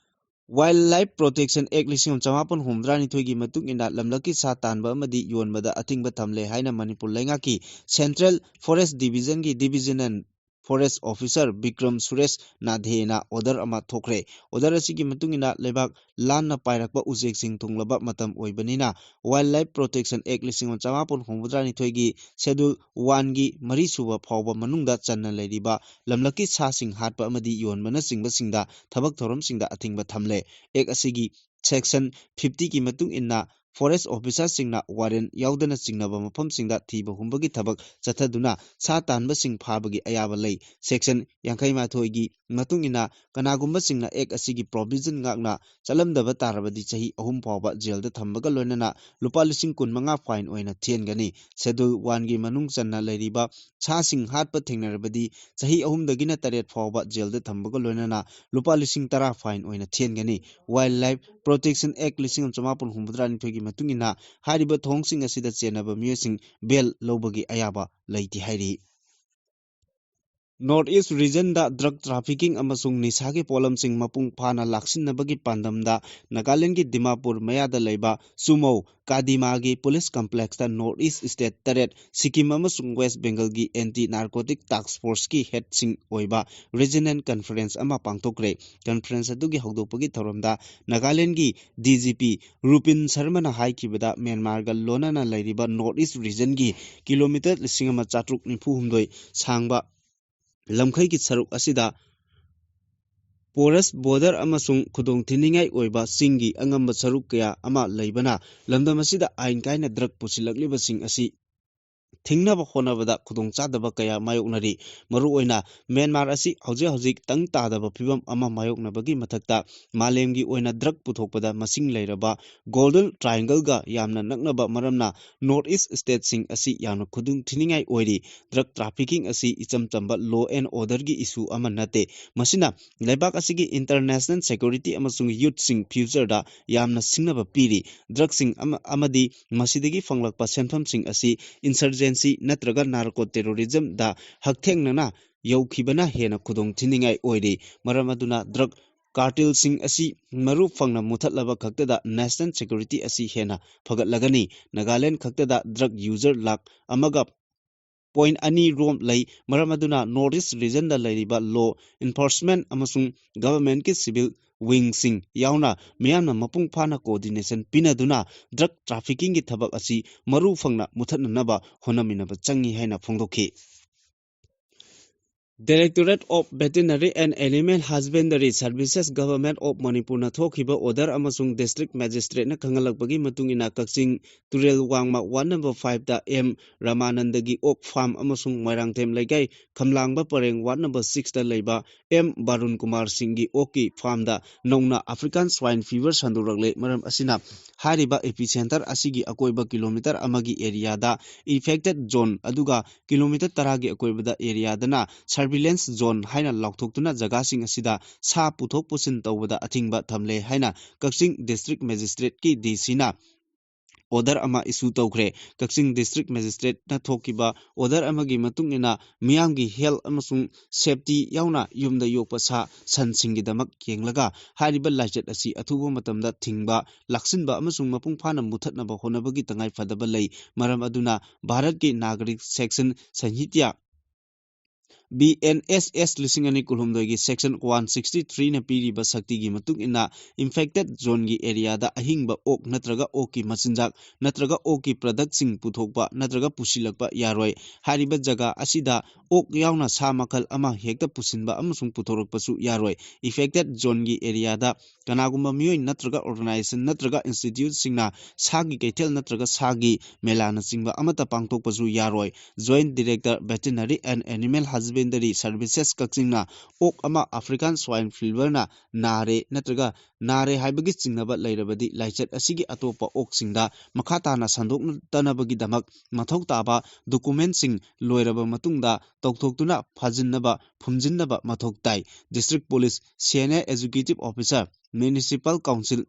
ꯋꯥꯏꯜ ꯂꯥꯏꯐ ꯄ꯭ꯔꯣꯇꯦꯛꯁꯟ ꯑꯦꯛ ꯂꯤꯁꯤꯡ ꯑꯃ ꯆꯃꯥꯄꯟ ꯍꯨꯝꯐꯨꯇꯔꯥꯅꯤꯊꯣꯏꯒꯤ ꯃꯇꯨꯡ ꯏꯟꯅ ꯂꯝꯂꯛꯀꯤ ꯁꯥ ꯇꯥꯟꯕ ꯑꯃꯗꯤ ꯌꯣꯟꯕꯗ ꯑꯊꯤꯡꯕ ꯊꯝꯂꯦ ꯍꯥꯏꯅ ꯃꯅꯤꯄꯨꯔ ꯂꯩꯉꯥꯛꯀꯤ ꯁꯦꯟꯇ꯭ꯔꯦꯜ ꯐꯣꯔꯦꯁ ꯗꯤꯕꯤꯖꯟꯒꯤ divisional forest officer Bikram Suresh ꯅꯥꯙꯦꯅ ꯑꯣꯔꯗꯔ ꯑꯃ ꯊꯣꯛꯈ꯭ꯔꯦ꯫ ꯑꯣꯔꯗꯔ ꯑꯁꯤꯒꯤ ꯃꯇꯨꯡ ꯏꯟꯅ ꯂꯩꯕꯥꯛ ꯂꯥꯟꯅ ꯄꯥꯏꯔꯛꯄ ꯎꯆꯦꯛꯁꯤꯡ ꯊꯨꯡꯂꯕ ꯃꯇꯝ ꯑꯣꯏꯕꯅꯤꯅ ꯋꯥꯏꯜ ꯂꯥꯏꯐ ꯄ꯭ꯔꯣꯇꯦꯛꯁꯟ ꯑꯦꯛ ꯂꯤꯁꯤꯡ ꯑꯃ ꯆꯃꯥꯄꯟ ꯍꯨꯝꯐꯨꯇꯔꯥꯅꯤꯊꯣꯏꯒꯤ ꯁꯦꯗꯨꯜ ꯋꯥꯟꯒꯤ ꯃꯔꯤꯁꯨꯕ ꯐꯥꯎꯕ ꯃꯅꯨꯡꯗ ꯆꯟꯅ ꯂꯩꯔꯤꯕ ꯂꯝꯂꯛꯀꯤ ꯁꯥꯁꯤꯡ ꯍꯥꯠꯄ ꯑꯃꯗꯤ ꯌꯣꯟꯕꯅꯆꯤꯡꯕꯁꯤꯡꯗ ꯊꯕꯛ ꯊꯧꯔꯝꯁꯤꯡꯗ ꯑꯊꯤꯡꯕ ꯊꯝꯂꯦ꯫ ꯑꯦꯛ ꯑꯁꯤꯒꯤ ꯁꯦꯛꯁꯟ ꯐꯤꯐꯇꯤꯒꯤ ꯃꯇꯨꯡ ꯏꯟꯅ ꯐꯣꯔꯦꯁ ꯑꯣꯐꯤꯁꯥꯔꯁꯤꯡꯅ ꯋꯥꯔꯦꯟ ꯌꯥꯎꯗꯅ ꯆꯤꯡꯅꯕ ꯃꯐꯝꯁꯤꯡꯗ ꯊꯤꯕ ꯍꯨꯝꯕꯒꯤ ꯊꯕꯛ ꯆꯠꯊꯗꯨꯅ ꯁꯥ ꯇꯥꯟꯕꯁꯤꯡ ꯐꯥꯕꯒꯤ ꯑꯌꯥꯕ ꯂꯩ꯫ ꯁꯦꯛꯁꯟ ꯌꯥꯡꯈꯩ ꯃꯥꯊꯣꯏꯒꯤ ꯃꯇꯨꯡ ꯏꯟꯅ ꯀꯅꯥꯒꯨꯝꯕꯁꯤꯡꯅ ꯑꯦꯛ ꯑꯁꯤꯒꯤ ꯄ꯭ꯔꯣꯚꯤꯖꯟ ꯉꯥꯛꯅ ꯆꯠꯂꯝꯗꯕ ꯇꯥꯔꯕꯗꯤ ꯆꯍꯤ ꯑꯍꯨꯝ ꯐꯥꯎꯕ ꯖꯦꯜꯗ ꯊꯝꯕꯒ ꯂꯣꯏꯅꯅ ꯂꯨꯄꯥ ꯂꯤꯁꯤꯡ ꯀꯨꯟꯃꯉꯥ ꯐꯥꯏꯟ ꯑꯣꯏꯅ ꯊꯤꯍꯟꯒꯅꯤ꯫ ꯁꯦꯗꯨꯜ ꯋꯥꯟꯒꯤ ꯃꯅꯨꯡ ꯆꯟꯅ ꯂꯩꯔꯤꯕ ꯁꯥꯁꯤꯡ ꯍꯥꯠꯄ ꯊꯦꯡꯅꯔꯕꯗꯤ ꯆꯍꯤ ꯑꯍꯨꯝꯗꯒꯤꯅ ꯇꯔꯦꯠ ꯐꯥꯎꯕ ꯖꯦꯜꯗ ꯊꯝꯕꯒ ꯂꯣꯏꯅꯅ ꯂꯨꯄꯥ ꯂꯤꯁꯤꯡ ꯇꯔꯥ ꯐꯥꯏꯟ ꯑꯣꯏꯅ ꯊꯤꯍꯟꯒꯅꯤ꯫ ꯋꯥꯏꯜ ꯂꯥꯏꯐ ꯄ꯭ꯔꯣꯇꯦꯛꯁꯟ ꯑꯦꯛ ꯂꯤꯁꯤꯡ ꯑꯃ ꯆꯃꯥꯄꯟ ꯍꯨꯝꯐꯨꯇꯔꯥꯅꯤꯊꯣꯏꯒꯤ ꯃꯇꯨꯡ ꯏꯟꯅ ꯍꯥꯏꯔꯤꯕ ꯊꯧꯑꯣꯡꯁꯤꯡ ꯑꯁꯤꯗ ꯆꯦꯟꯅꯕ ꯃꯤꯑꯣꯏꯁꯤꯡ ꯕꯦꯜ ꯂꯧꯕꯒꯤ ꯑꯌꯥꯕ ꯂꯩꯇꯦ ꯍꯥꯏꯔꯤ꯫ North East Regionꯗ drug trafficking ꯑꯃꯁꯨꯡ ꯅꯤꯁꯥꯒꯤ ꯄꯣꯠꯂꯝꯁꯤꯡ ꯃꯄꯨꯡ ꯐꯥꯅ ꯂꯥꯛꯁꯤꯟꯅꯕꯒꯤ ꯄꯥꯟꯗꯝꯗ ꯅꯥꯒꯥꯂꯦꯟꯗꯒꯤ ꯗꯤꯃꯥꯄꯨꯔ ꯃꯌꯥꯗ ꯂꯩꯕ ꯁꯨꯃꯧ ꯀꯥꯗꯤꯃꯥꯒꯤ police complexꯇ North East state ꯇꯔꯦꯠ, ꯁꯤꯛꯀꯤꯝ ꯑꯃꯁꯨꯡ West Bengalꯒꯤ anti narcotic task forceꯀꯤ headꯁꯤꯡ ꯑꯣꯏꯕ regional conference ꯑꯃ ꯄꯥꯡꯊꯣꯛꯈ꯭ꯔꯦ꯫ Conference ꯑꯗꯨꯒꯤ ꯍꯧꯗꯣꯛꯄꯒꯤ ꯊꯧꯔꯝꯗ ꯅꯥꯒꯥꯂꯦꯟꯗꯒꯤ D G P ꯔꯨꯄꯤꯟ ꯁꯔꯃꯅ ꯍꯥꯏꯈꯤꯕꯗ, ꯃ꯭ꯌꯥꯟꯃꯥꯔꯒ ꯂꯣꯟꯅꯅ ꯂꯩꯔꯤꯕ North East Regionꯒꯤ kilometre ꯂꯤꯁꯤꯡ ꯑꯃ ꯆꯥꯇ꯭ꯔꯨꯛ ꯅꯤꯐꯨ ꯍꯨꯝꯗꯣꯏ ꯁꯥꯡꯕ ꯂꯝꯈꯩꯒꯤ ꯁꯔꯨꯛ ꯑꯁꯤꯗ porous border ꯑꯃꯁꯨꯡ ꯈꯨꯗꯣꯡꯊꯤꯅꯤꯡꯉꯥꯏ ꯑꯣꯏꯕ ꯆꯤꯡꯒꯤ ꯑꯉꯝꯕ ꯁꯔꯨꯛ ꯀꯌꯥ ꯑꯃ ꯂꯩꯕꯅ, ꯂꯝꯗꯝ ꯑꯁꯤꯗ ꯑꯥꯏꯟ ꯀꯥꯏꯅ drug ꯄꯨꯁꯤꯜꯂꯛꯂꯤꯕꯁꯤꯡ ꯑꯁꯤ ꯊꯤꯡꯅꯕ ꯍꯣꯠꯅꯕꯗ ꯈꯨꯗꯣꯡꯆꯥꯗꯕ ꯀꯌꯥ ꯃꯥꯌꯣꯛꯅꯔꯤ꯫ ꯃꯔꯨꯑꯣꯏꯅ ꯃ꯭ꯌꯥꯟꯃꯥꯔ ꯑꯁꯤ ꯍꯧꯖꯤꯛ ꯍꯧꯖꯤꯛ ꯇꯪ ꯇꯥꯗꯕ ꯐꯤꯕꯝ ꯑꯃ ꯃꯥꯌꯣꯛꯅꯕꯒꯤ ꯃꯊꯛꯇ, ꯃꯥꯂꯦꯝꯒꯤ ꯑꯣꯏꯅ drug ꯄꯨꯊꯣꯛꯄꯗ ꯃꯁꯤꯡ ꯂꯩꯔꯕ Golden Triangleꯒ ꯌꯥꯝꯅ ꯅꯛꯅꯕ ꯃꯔꯝꯅ, North East stateꯁꯤꯡ ꯑꯁꯤ ꯌꯥꯝꯅ ꯈꯨꯗꯣꯡ ꯊꯤꯅꯤꯡꯉꯥꯏ ꯑꯣꯏꯔꯤ꯫ Drug trafficking ꯑꯁꯤ ꯏꯆꯝ ꯆꯝꯕ law and orderꯒꯤ issue ꯑꯃ ꯅꯠꯇꯦ꯫ ꯃꯁꯤꯅ ꯂꯩꯕꯥꯛ ꯑꯁꯤꯒꯤ international security ꯑꯃꯁꯨꯡ youthꯁꯤꯡ futureꯗ ꯌꯥꯝꯅ ꯁꯤꯡꯅꯕ ꯄꯤꯔꯤ꯫ Drugꯁꯤꯡ ꯑꯃ-, ꯑꯃꯗꯤ ꯃꯁꯤꯗꯒꯤ ꯐꯪꯂꯛꯄ ꯁꯦꯟꯐꯝꯁꯤꯡ ꯑꯁꯤ insurgency ꯅꯠꯇ꯭ꯔꯒ narco terrorismꯗ ꯍꯛꯊꯦꯡꯅꯅ ꯌꯧꯈꯤꯕꯅ ꯍꯦꯟꯅ ꯈꯨꯗꯣꯡ ꯊꯤꯅꯤꯡꯉꯥꯏ ꯑꯣꯏꯔꯤ꯫ ꯃꯔꯝ ꯑꯗꯨꯅ drug cartelꯁꯤꯡ ꯑꯁꯤ ꯃꯔꯨ ꯐꯪꯅ ꯃꯨꯊꯠꯂꯕ ꯈꯛꯇꯗ national security ꯑꯁꯤ ꯍꯦꯟꯅ ꯐꯒꯠꯂꯒꯅꯤ꯫ ꯅꯥꯒꯥꯂꯦꯟꯗ ꯈꯛꯇꯗ drug user ꯂꯥꯈ ꯑꯃꯒ point ꯑꯅꯤ ꯔꯣꯝ ꯂꯩ꯫ ꯃꯔꯝ ꯑꯗꯨꯅ North East Regionꯗ ꯂꯩꯔꯤꯕ law enforcement ꯑꯃꯁꯨꯡ governmentꯀꯤ civil wingꯁꯤꯡ ꯌꯥꯎꯅ ꯃꯤꯌꯥꯝꯅ ꯃꯄꯨꯡ ꯐꯥꯅ coordination ꯄꯤꯅꯗꯨꯅ drug traffickingꯒꯤ ꯊꯕꯛ ꯑꯁꯤ ꯃꯔꯨ ꯐꯪꯅ ꯃꯨꯊꯠꯅꯅꯕ ꯍꯣꯠꯅꯃꯤꯟꯅꯕ ꯆꯪꯏ ꯍꯥꯏꯅ ꯐꯣꯡꯗꯣꯛꯈꯤ꯫ Directorate of Veterinary and Animal Husbandry Services, Government of ꯃꯅꯤꯄꯨꯔꯅ ꯊꯣꯛꯈꯤꯕ order ꯑꯃꯁꯨꯡ district magistrateꯅ ꯈꯪꯍꯜꯂꯛꯄꯒꯤ ꯃꯇꯨꯡ ꯏꯟꯅ, ꯀꯛꯆꯤꯡ ꯇꯨꯔꯦꯜ ꯋꯥꯡꯃ ward number fiveꯇ ꯑꯦꯝ ꯔꯃꯥꯅꯟꯗꯒꯤ ꯑꯣꯛ farm ꯑꯃꯁꯨꯡ ꯃꯣꯏꯔꯥꯡꯊꯦꯝ ꯂꯩꯀꯥꯏ ꯈꯝꯂꯥꯡꯕ ꯄꯔꯦꯡ ward number sixꯇ ꯂꯩꯕ ꯑꯦꯝ ꯕꯥꯔꯨꯟ ꯀꯨꯃꯥꯔ ꯁꯤꯡꯒꯤ ꯑꯣꯛꯀꯤ farmꯗ ꯅꯧꯅ African Swine Fever ꯁꯟꯗꯣꯔꯛꯂꯦ꯫ ꯃꯔꯝ ꯑꯁꯤꯅ ꯍꯥꯏꯔꯤꯕ epicenter ꯑꯁꯤꯒꯤ ꯑꯀꯣꯏꯕ kilometre ꯑꯃꯒꯤ areaꯗ affected zone, ꯑꯗꯨꯒ kilometre ꯇꯔꯥꯒꯤ ꯑꯀꯣꯏꯕꯗ areaꯗꯅ surveillance zone ꯍꯥꯏꯅ ꯂꯥꯎꯊꯣꯛꯇꯨꯅ ꯖꯒꯥꯁꯤꯡ ꯑꯁꯤꯗ ꯁꯥ ꯄꯨꯊꯣꯛ ꯄꯨꯁꯤꯟ ꯇꯧꯕꯗ ꯑꯊꯤꯡꯕ ꯊꯝꯂꯦ ꯍꯥꯏꯅ ꯀꯛꯆꯤꯡ district magistrateꯀꯤ DCꯅ order ꯑꯃ issue ꯇꯧꯈ꯭ꯔꯦ꯫ ꯀꯛꯆꯤꯡ district magistrate ꯅ ꯊꯣꯛꯈꯤꯕ order ꯑꯃꯒꯤ ꯃꯇꯨꯡ ꯏꯟꯅ ꯃꯤꯌꯥꯝꯒꯤ health ꯑꯃꯁꯨꯡ safety ꯌꯥꯎꯅ ꯌꯨꯝꯗ ꯌꯣꯛꯄ ꯁꯥ ꯁꯟꯁꯤꯡꯒꯤꯗꯃꯛ ꯌꯦꯡꯂꯒ ꯍꯥꯏꯔꯤꯕ ꯂꯥꯏꯆꯠ ꯑꯁꯤ ꯑꯊꯨꯕ ꯃꯇꯝꯗ ꯊꯤꯡꯕ, ꯂꯥꯛꯁꯤꯟꯕ ꯑꯃꯁꯨꯡ ꯃꯄꯨꯡ ꯐꯥꯅ ꯃꯨꯊꯠꯅꯕ ꯍꯣꯠꯅꯕꯒꯤ ꯇꯉꯥꯏ ꯐꯗꯕ ꯂꯩ꯫ ꯃꯔꯝ ꯑꯗꯨꯅ ꯚꯥꯔꯠꯀꯤ ꯅꯥꯒꯔꯤꯛ section ꯁꯪꯍꯤꯇ꯭ꯌꯥ, B N S S ꯂꯤꯁꯤꯡ ꯑꯅꯤ ꯀꯨꯟꯍꯨꯝꯗꯣꯏꯒꯤ section one sixty three ꯅ ꯄꯤꯔꯤꯕ ꯁꯛꯇꯤꯒꯤ ꯃꯇꯨꯡ ꯏꯟꯅ, infected zone ꯒꯤ area ꯗ ꯑꯍꯤꯡꯕ ꯑꯣꯛ ꯅꯠꯇ꯭ꯔꯒ ꯑꯣꯛꯀꯤ ꯃꯆꯤꯟꯖꯥꯛ ꯅꯠꯇ꯭ꯔꯒ ꯑꯣꯛꯀꯤ product ꯁꯤꯡ ꯄꯨꯊꯣꯛꯄ ꯅꯠꯇ꯭ꯔꯒ ꯄꯨꯁꯤꯜꯂꯛꯄ ꯌꯥꯔꯣꯏ꯫ ꯍꯥꯏꯔꯤꯕ ꯖꯒꯥ ꯑꯁꯤꯗ ꯑꯣꯛ ꯌꯥꯎꯅ ꯁꯥ ꯃꯈꯜ ꯑꯃ ꯍꯦꯛꯇ ꯄꯨꯁꯤꯟꯕ ꯑꯃꯁꯨꯡ ꯄꯨꯊꯣꯔꯛꯄꯁꯨ ꯌꯥꯔꯣꯏ꯫ Infected zone ꯒꯤ area ꯗ ꯀꯅꯥꯒꯨꯝꯕ ꯃꯤꯑꯣꯏ ꯅꯠꯇ꯭ꯔꯒ organization ꯅꯠꯇ꯭ꯔꯒ institute ꯁꯤꯡꯅ ꯁꯥꯒꯤ ꯀꯩꯊꯦꯜ ꯅꯠꯇ꯭ꯔꯒ ꯁꯥꯒꯤ ꯃꯦꯂꯥꯅꯆꯤꯡꯕ ꯑꯃꯠꯇ ꯄꯥꯡꯊꯣꯛꯄꯁꯨ ꯌꯥꯔꯣꯏ꯫ Joint Director Veterinary and Animal Husbandry Services ꯀꯛꯆꯤꯡꯅ ꯑꯣꯛ ꯑꯃ African Swine Fever ꯅ ꯅꯥꯔꯦ ꯅꯠꯇ꯭ꯔꯒ ꯅꯥꯔꯦ ꯍꯥꯏꯕꯒꯤ ꯆꯤꯡꯅꯕ ꯂꯩꯔꯕꯗꯤ, ꯂꯥꯏꯆꯠ ꯑꯁꯤꯒꯤ ꯑꯇꯣꯞꯄ ꯑꯣꯛꯁꯤꯡꯗ ꯃꯈꯥ ꯇꯥꯅ ꯁꯟꯗꯣꯛꯇꯅꯕꯒꯤꯗꯃꯛ ꯃꯊꯧ ꯇꯥꯕ document ꯁꯤꯡ ꯂꯣꯏꯔꯕ ꯃꯇꯨꯡꯗ ꯇꯧꯊꯣꯛꯇꯨꯅ ꯐꯥꯖꯤꯟꯅꯕ, ꯐꯨꯝꯖꯤꯟꯅꯕ ꯃꯊꯧ ꯇꯥꯏ꯫ District Police, C N A Executive Officer, Municipal Council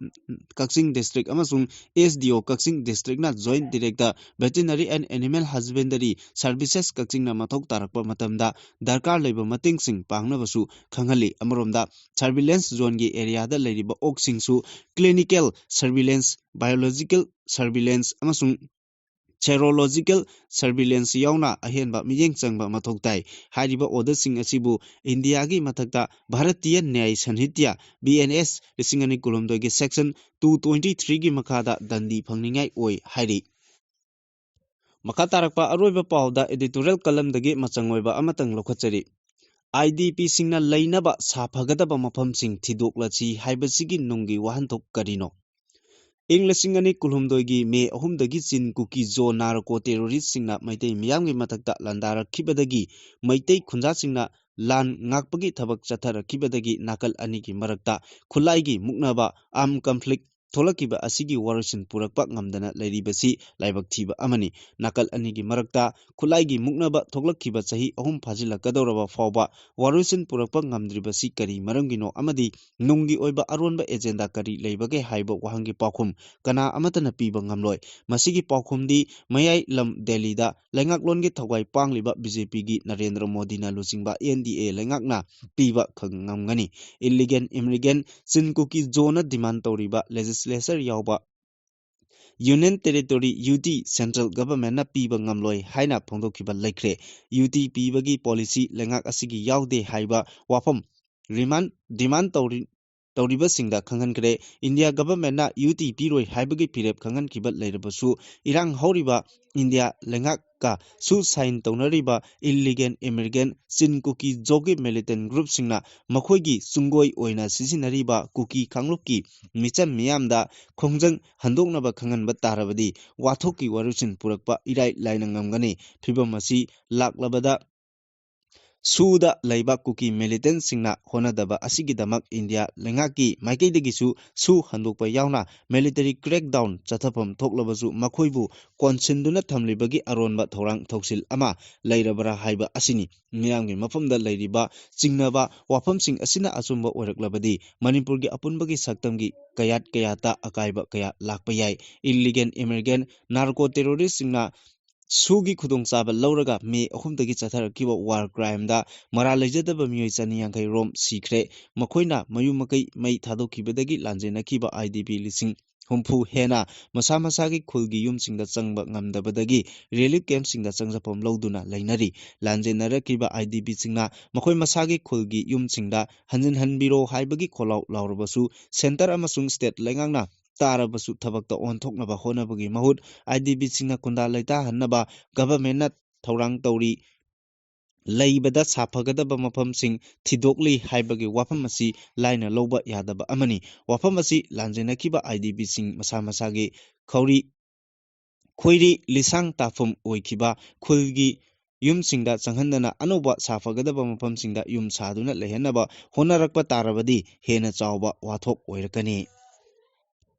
Kakching District ꯑꯃꯁꯨꯡ S D O ꯀꯛꯆꯤꯡ District ꯅ Joint Director Veterinary and Animal Husbandry Services ꯀꯛꯆꯤꯡꯅ ꯃꯊꯧ ꯇꯥꯔꯛꯄ ꯃꯇꯝꯗ ꯗꯔꯀꯥꯔ ꯂꯩꯕ ꯃꯇꯦꯡꯁꯤꯡ ꯄꯥꯡꯅꯕꯁꯨ ꯈꯪꯍꯜꯂꯤ꯫ ꯑꯃꯔꯣꯝꯗ, surveillance zone ꯒꯤ area ꯗ ꯂꯩꯔꯤꯕ ꯑꯣꯛꯁꯤꯡꯁꯨ clinical surveillance, biological surveillance ꯑꯃꯁꯨꯡ serological surveillance ꯌꯥꯎꯅ ꯑꯍꯦꯟꯕ ꯃꯤꯠꯌꯦꯡ ꯆꯪꯕ ꯃꯊꯧ ꯇꯥꯏ꯫ ꯍꯥꯏꯔꯤꯕ order ꯁꯤꯡ ꯑꯁꯤꯕꯨ ꯏꯟꯗꯤꯌꯥꯒꯤ ꯃꯊꯛꯇ ꯚꯥꯔꯇꯤꯌ ꯅ꯭ꯌꯥꯌ ꯁꯟꯍꯤꯇ꯭ꯌ, B N S ꯂꯤꯁꯤꯡ ꯑꯅꯤ ꯀꯨꯟꯍꯨꯝꯗꯣꯏꯒꯤ section two twenty three ꯒꯤ ꯃꯈꯥꯗ ꯗꯟꯗꯤ ꯐꯪꯅꯤꯡꯉꯥꯏ ꯑꯣꯏ ꯍꯥꯏꯔꯤ꯫ ꯃꯈꯥ ꯇꯥꯔꯛꯄ ꯑꯔꯣꯏꯕ ꯄꯥꯎꯗ editorial column ꯗꯒꯤ ꯃꯆꯪ ꯑꯣꯏꯕ ꯑꯃꯇꯪ ꯂꯧꯈꯠꯆꯔꯤ꯫ I D P ꯁꯤꯡꯅ ꯂꯩꯅꯕ ꯁꯥꯐꯒꯗꯕ ꯃꯐꯝꯁꯤꯡ ꯊꯤꯗꯣꯛꯂꯁꯤ ꯍꯥꯏꯕꯁꯤꯒꯤ ꯅꯨꯡꯒꯤ ꯋꯥꯍꯟꯊꯣꯛ ꯀꯔꯤꯅꯣ? ꯏꯪ ꯂꯤꯁꯤꯡ ꯑꯅꯤ ꯀꯨꯟꯍꯨꯝꯗꯣꯏꯒꯤ ꯃꯦ ꯑꯍꯨꯝꯗꯒꯤ ꯆꯤꯟ ꯀꯨꯀꯤ ꯖꯣ ꯅꯥꯔꯀꯣ terrorist ꯁꯤꯡꯅ ꯃꯩꯇꯩ ꯃꯤꯌꯥꯝꯒꯤ ꯃꯊꯛꯇ ꯂꯥꯟꯗꯥꯔꯛꯈꯤꯕꯗꯒꯤ ꯃꯩꯇꯩ ꯈꯨꯟꯖꯥꯁꯤꯡꯅ ꯂꯥꯟ ꯉꯥꯛꯄꯒꯤ ꯊꯕꯛ ꯆꯠꯊꯔꯛꯈꯤꯕꯗꯒꯤ ꯅꯥꯀꯜ ꯑꯅꯤꯒꯤ ꯃꯔꯛꯇ ꯈꯨꯠꯂꯥꯏꯒꯤ ꯃꯨꯛꯅꯕ, armed conflict, ꯊꯣꯛꯂꯛꯈꯤꯕ ꯑꯁꯤꯒꯤ ꯋꯥꯔꯣꯏꯁꯤꯟ ꯄꯨꯔꯛꯄ ꯉꯝꯗꯅ ꯂꯩꯔꯤꯕꯁꯤ ꯂꯥꯏꯕꯛ ꯊꯤꯕ ꯑꯃꯅꯤ꯫ ꯅꯥꯀꯜ ꯑꯅꯤꯒꯤ ꯃꯔꯛꯇ ꯈꯨꯠꯂꯥꯏꯒꯤ ꯃꯨꯛꯅꯕ ꯊꯣꯛꯂꯛꯈꯤꯕ ꯆꯍꯤ ꯑꯍꯨꯝ ꯐꯥꯖꯤꯜꯂꯛꯀꯗꯧꯔꯕ ꯐꯥꯎꯕ ꯋꯥꯔꯣꯏꯁꯤꯟ ꯄꯨꯔꯛꯄ ꯉꯝꯗ꯭ꯔꯤꯕꯁꯤ ꯀꯔꯤ ꯃꯔꯝꯒꯤꯅꯣ ꯑꯃꯗꯤ ꯅꯨꯡꯒꯤ ꯑꯣꯏꯕ ꯑꯔꯣꯟꯕ ꯑꯦꯖꯦꯟꯗꯥ ꯀꯔꯤ ꯂꯩꯕꯒꯦ ꯍꯥꯏꯕ ꯋꯥꯍꯪꯒꯤ ꯄꯥꯎꯈꯨꯝ ꯀꯅꯥ ꯑꯃꯠꯇꯅ ꯄꯤꯕ ꯉꯝꯂꯣꯏ꯫ ꯃꯁꯤꯒꯤ ꯄꯥꯎꯈꯨꯝꯗꯤ ꯃꯌꯥꯏ ꯂꯝ ꯗꯦꯜꯂꯤꯗ ꯂꯩꯉꯥꯛꯂꯣꯟꯒꯤ ꯊꯧꯒꯥꯏ ꯄꯥꯡꯂꯤꯕ ꯕꯤ ꯖꯦ ꯄꯤꯒꯤ ꯅꯔꯦꯟꯗ꯭ꯔ ꯃꯣꯗꯤꯅ ꯂꯨꯆꯤꯡꯕ ꯑꯦꯟ ꯗꯤ ꯑꯦ ꯂꯩꯉꯥꯛꯅ ꯄꯤꯕ ꯈꯪ-, ꯉꯝꯒꯅꯤ꯫ Illegal immigrant, ꯆꯤꯟ ꯀꯨꯀꯤ ꯖꯣꯅ demand ꯇꯧꯔꯤꯕ legislature ꯌꯥꯎꯕ Union Territory, U T, central governmentꯅ ꯄꯤꯕ ꯉꯝꯂꯣꯏ ꯍꯥꯏꯅ ꯐꯣꯡꯗꯣꯛꯈꯤꯕ ꯂꯩꯈ꯭ꯔꯦ꯫ ꯌꯨ ꯇꯤ ꯄꯤꯕꯒꯤ policy ꯂꯩꯉꯥꯛ ꯑꯁꯤꯒꯤ ꯌꯥꯎꯗꯦ ꯍꯥꯏꯕ ꯋꯥꯐꯝ remand, demand ꯇꯧꯔꯤ-, ꯇꯧꯔꯤꯕꯁꯤꯡꯗ ꯈꯪꯍꯟꯈ꯭ꯔꯦ꯫ India governmentꯅ ꯌꯨ ꯇꯤ ꯄꯤꯔꯣꯏ ꯍꯥꯏꯕꯒꯤ ꯐꯤꯔꯦꯞ ꯈꯪꯍꯟꯈꯤꯕ ꯂꯩꯔꯕꯁꯨ, ꯏꯔꯥꯡ ꯍꯧꯔꯤꯕ India ꯂꯩꯉꯥꯛꯀ ꯁꯨ sign ꯇꯧꯅꯔꯤꯕ illegal immigrant, ꯆꯤꯟ ꯀꯨꯀꯤ ꯖꯣꯒꯤ militant groupꯁꯤꯡꯅ ꯃꯈꯣꯏꯒꯤ ꯆꯨꯡꯒꯣꯏ ꯑꯣꯏꯅ ꯁꯤꯖꯤꯟꯅꯔꯤꯕ ꯀꯨꯀꯤ ꯀꯥꯡꯂꯨꯞꯀꯤ ꯃꯤꯆꯝ ꯃꯤꯌꯥꯝꯗ ꯈꯣꯡꯖꯪ ꯍꯟꯗꯣꯛꯅꯕ ꯈꯪꯍꯟꯕ ꯇꯥꯔꯕꯗꯤ ꯋꯥꯊꯣꯛꯀꯤ ꯋꯥꯔꯣꯏꯁꯤꯟ ꯄꯨꯔꯛꯄ ꯏꯔꯥꯏ ꯂꯥꯏꯅ ꯉꯝꯒꯅꯤ꯫ ꯐꯤꯕꯝ ꯑꯁꯤ ꯂꯥꯛꯂꯕꯗ ꯁꯨꯗ ꯂꯩꯕ ꯀꯨꯀꯤ militantꯁꯤꯡꯅ ꯍꯣꯠꯅꯗꯕ ꯑꯁꯤꯒꯤꯗꯃꯛ India ꯂꯩꯉꯥꯛꯀꯤ ꯃꯥꯏꯀꯩꯗꯒꯤꯁꯨ ꯁꯨ ꯍꯟꯗꯣꯛꯄ ꯌꯥꯎꯅ military crackdown ꯆꯠꯊꯐꯝ ꯊꯣꯛꯂꯕꯁꯨ ꯃꯈꯣꯏꯕꯨ ꯀꯣꯟꯁꯤꯟꯗꯨꯅ ꯊꯝꯂꯤꯕꯒꯤ ꯑꯔꯣꯟꯕ ꯊꯧꯔꯥꯡ ꯊꯧꯁꯤꯜ ꯑꯃ ꯂꯩꯔꯕ꯭ꯔꯥ ꯍꯥꯏꯕ ꯑꯁꯤꯅꯤ꯫ ꯃꯤꯌꯥꯝꯒꯤ ꯃꯐꯝꯗ ꯂꯩꯔꯤꯕ ꯆꯤꯡꯅꯕ ꯋꯥꯐꯝꯁꯤꯡ ꯑꯁꯤꯅ ꯑꯆꯨꯝꯕ ꯑꯣꯏꯔꯛꯂꯕꯗꯤ ꯃꯅꯤꯄꯨꯔꯒꯤ ꯑꯄꯨꯟꯕꯒꯤ ꯁꯛꯇꯝꯒꯤ ꯀꯌꯥꯠ ꯀꯌꯥꯠꯇ ꯑꯀꯥꯏꯕ ꯀꯌꯥ ꯂꯥꯛꯄ ꯌꯥꯏ꯫ Illegal immigrant, narco terroristꯁꯤꯡꯅ ꯁꯨꯒꯤ ꯈꯨꯗꯣꯡꯆꯥꯕ ꯂꯧꯔꯒ ꯃꯦ ꯑꯍꯨꯝꯗꯒꯤ ꯆꯠꯊꯔꯛꯈꯤꯕ war crimeꯗ ꯃꯔꯥꯜ ꯂꯩꯖꯗꯕ ꯃꯤꯑꯣꯏ ꯆꯅꯤ ꯌꯥꯡꯈꯩ ꯔꯣꯝ ꯁꯤꯈ꯭ꯔꯦ꯫ ꯃꯈꯣꯏꯅ ꯃꯌꯨꯝ ꯃꯀꯩ ꯃꯩ ꯊꯥꯗꯣꯛꯈꯤꯕꯗꯒꯤ ꯂꯥꯟꯖꯦꯟꯅꯈꯤꯕ I D P ꯂꯤꯁꯤꯡ ꯍꯨꯝꯐꯨ ꯍꯦꯟꯅ ꯃꯁꯥ ꯃꯁꯥꯒꯤ ꯈꯨꯜꯒꯤ ꯌꯨꯝꯁꯤꯡꯗ ꯆꯪꯕ ꯉꯝꯗꯕꯗꯒꯤ relief campꯁꯤꯡꯗ ꯆꯪꯖꯐꯝ ꯂꯧꯗꯨꯅ ꯂꯩꯅꯔꯤ꯫ ꯂꯥꯟꯖꯦꯟꯅꯔꯛꯈꯤꯕ I D Pꯁꯤꯡꯅ ꯃꯈꯣꯏ ꯃꯁꯥꯒꯤ ꯈꯨꯜꯒꯤ ꯌꯨꯝꯁꯤꯡꯗ ꯍꯟꯖꯤꯟꯍꯟꯕꯤꯔꯣ ꯍꯥꯏꯕꯒꯤ ꯈꯣꯜꯂꯥꯎ ꯂꯥꯎꯔꯕꯁꯨ centre ꯑꯃꯁꯨꯡ state ꯂꯩꯉꯥꯛꯅ ꯇꯥꯔꯕꯁꯨ ꯊꯕꯛꯇ ꯑꯣꯟꯊꯣꯛꯅꯕ ꯍꯣꯠꯅꯕꯒꯤ ꯃꯍꯨꯠ I D Pꯁꯤꯡꯅ ꯈꯨꯟꯗꯥ ꯂꯩꯇꯥꯍꯟꯅꯕ governmentꯅ ꯊꯧꯔꯥꯡ ꯇꯧꯔꯤ꯫ ꯂꯩꯕꯗ ꯁꯥꯐꯒꯗꯕ ꯃꯐꯝꯁꯤꯡ ꯊꯤꯗꯣꯛꯂꯤ ꯍꯥꯏꯕꯒꯤ ꯋꯥꯐꯝ ꯑꯁꯤ ꯂꯥꯏꯅ ꯂꯧꯕ ꯌꯥꯗꯕ ꯑꯃꯅꯤ꯫ ꯋꯥꯐꯝ ꯑꯁꯤ ꯂꯥꯟꯖꯦꯟꯅꯈꯤꯕ I D Pꯁꯤꯡ ꯃꯁꯥ ꯃꯁꯥꯒꯤ ꯈꯧꯔꯤ, ꯈꯣꯏꯔꯤ ꯂꯤꯁꯥꯡ ꯇꯥꯐꯝ ꯑꯣꯏꯈꯤꯕ ꯈꯨꯜꯒꯤ ꯌꯨꯝꯁꯤꯡꯗ ꯆꯪꯍꯟꯗꯅ ꯑꯅꯧꯕ ꯁꯥꯐꯒꯗꯕ ꯃꯐꯝꯁꯤꯡꯗ ꯌꯨꯝ ꯁꯥꯗꯨꯅ ꯂꯩꯍꯟꯅꯕ ꯍꯣꯠꯅꯔꯛꯄ ꯇꯥꯔꯕꯗꯤ ꯍꯦꯟꯅ ꯆꯥꯎꯕ ꯋꯥꯊꯣꯛ ꯑꯣꯏꯔꯛꯀꯅꯤ꯫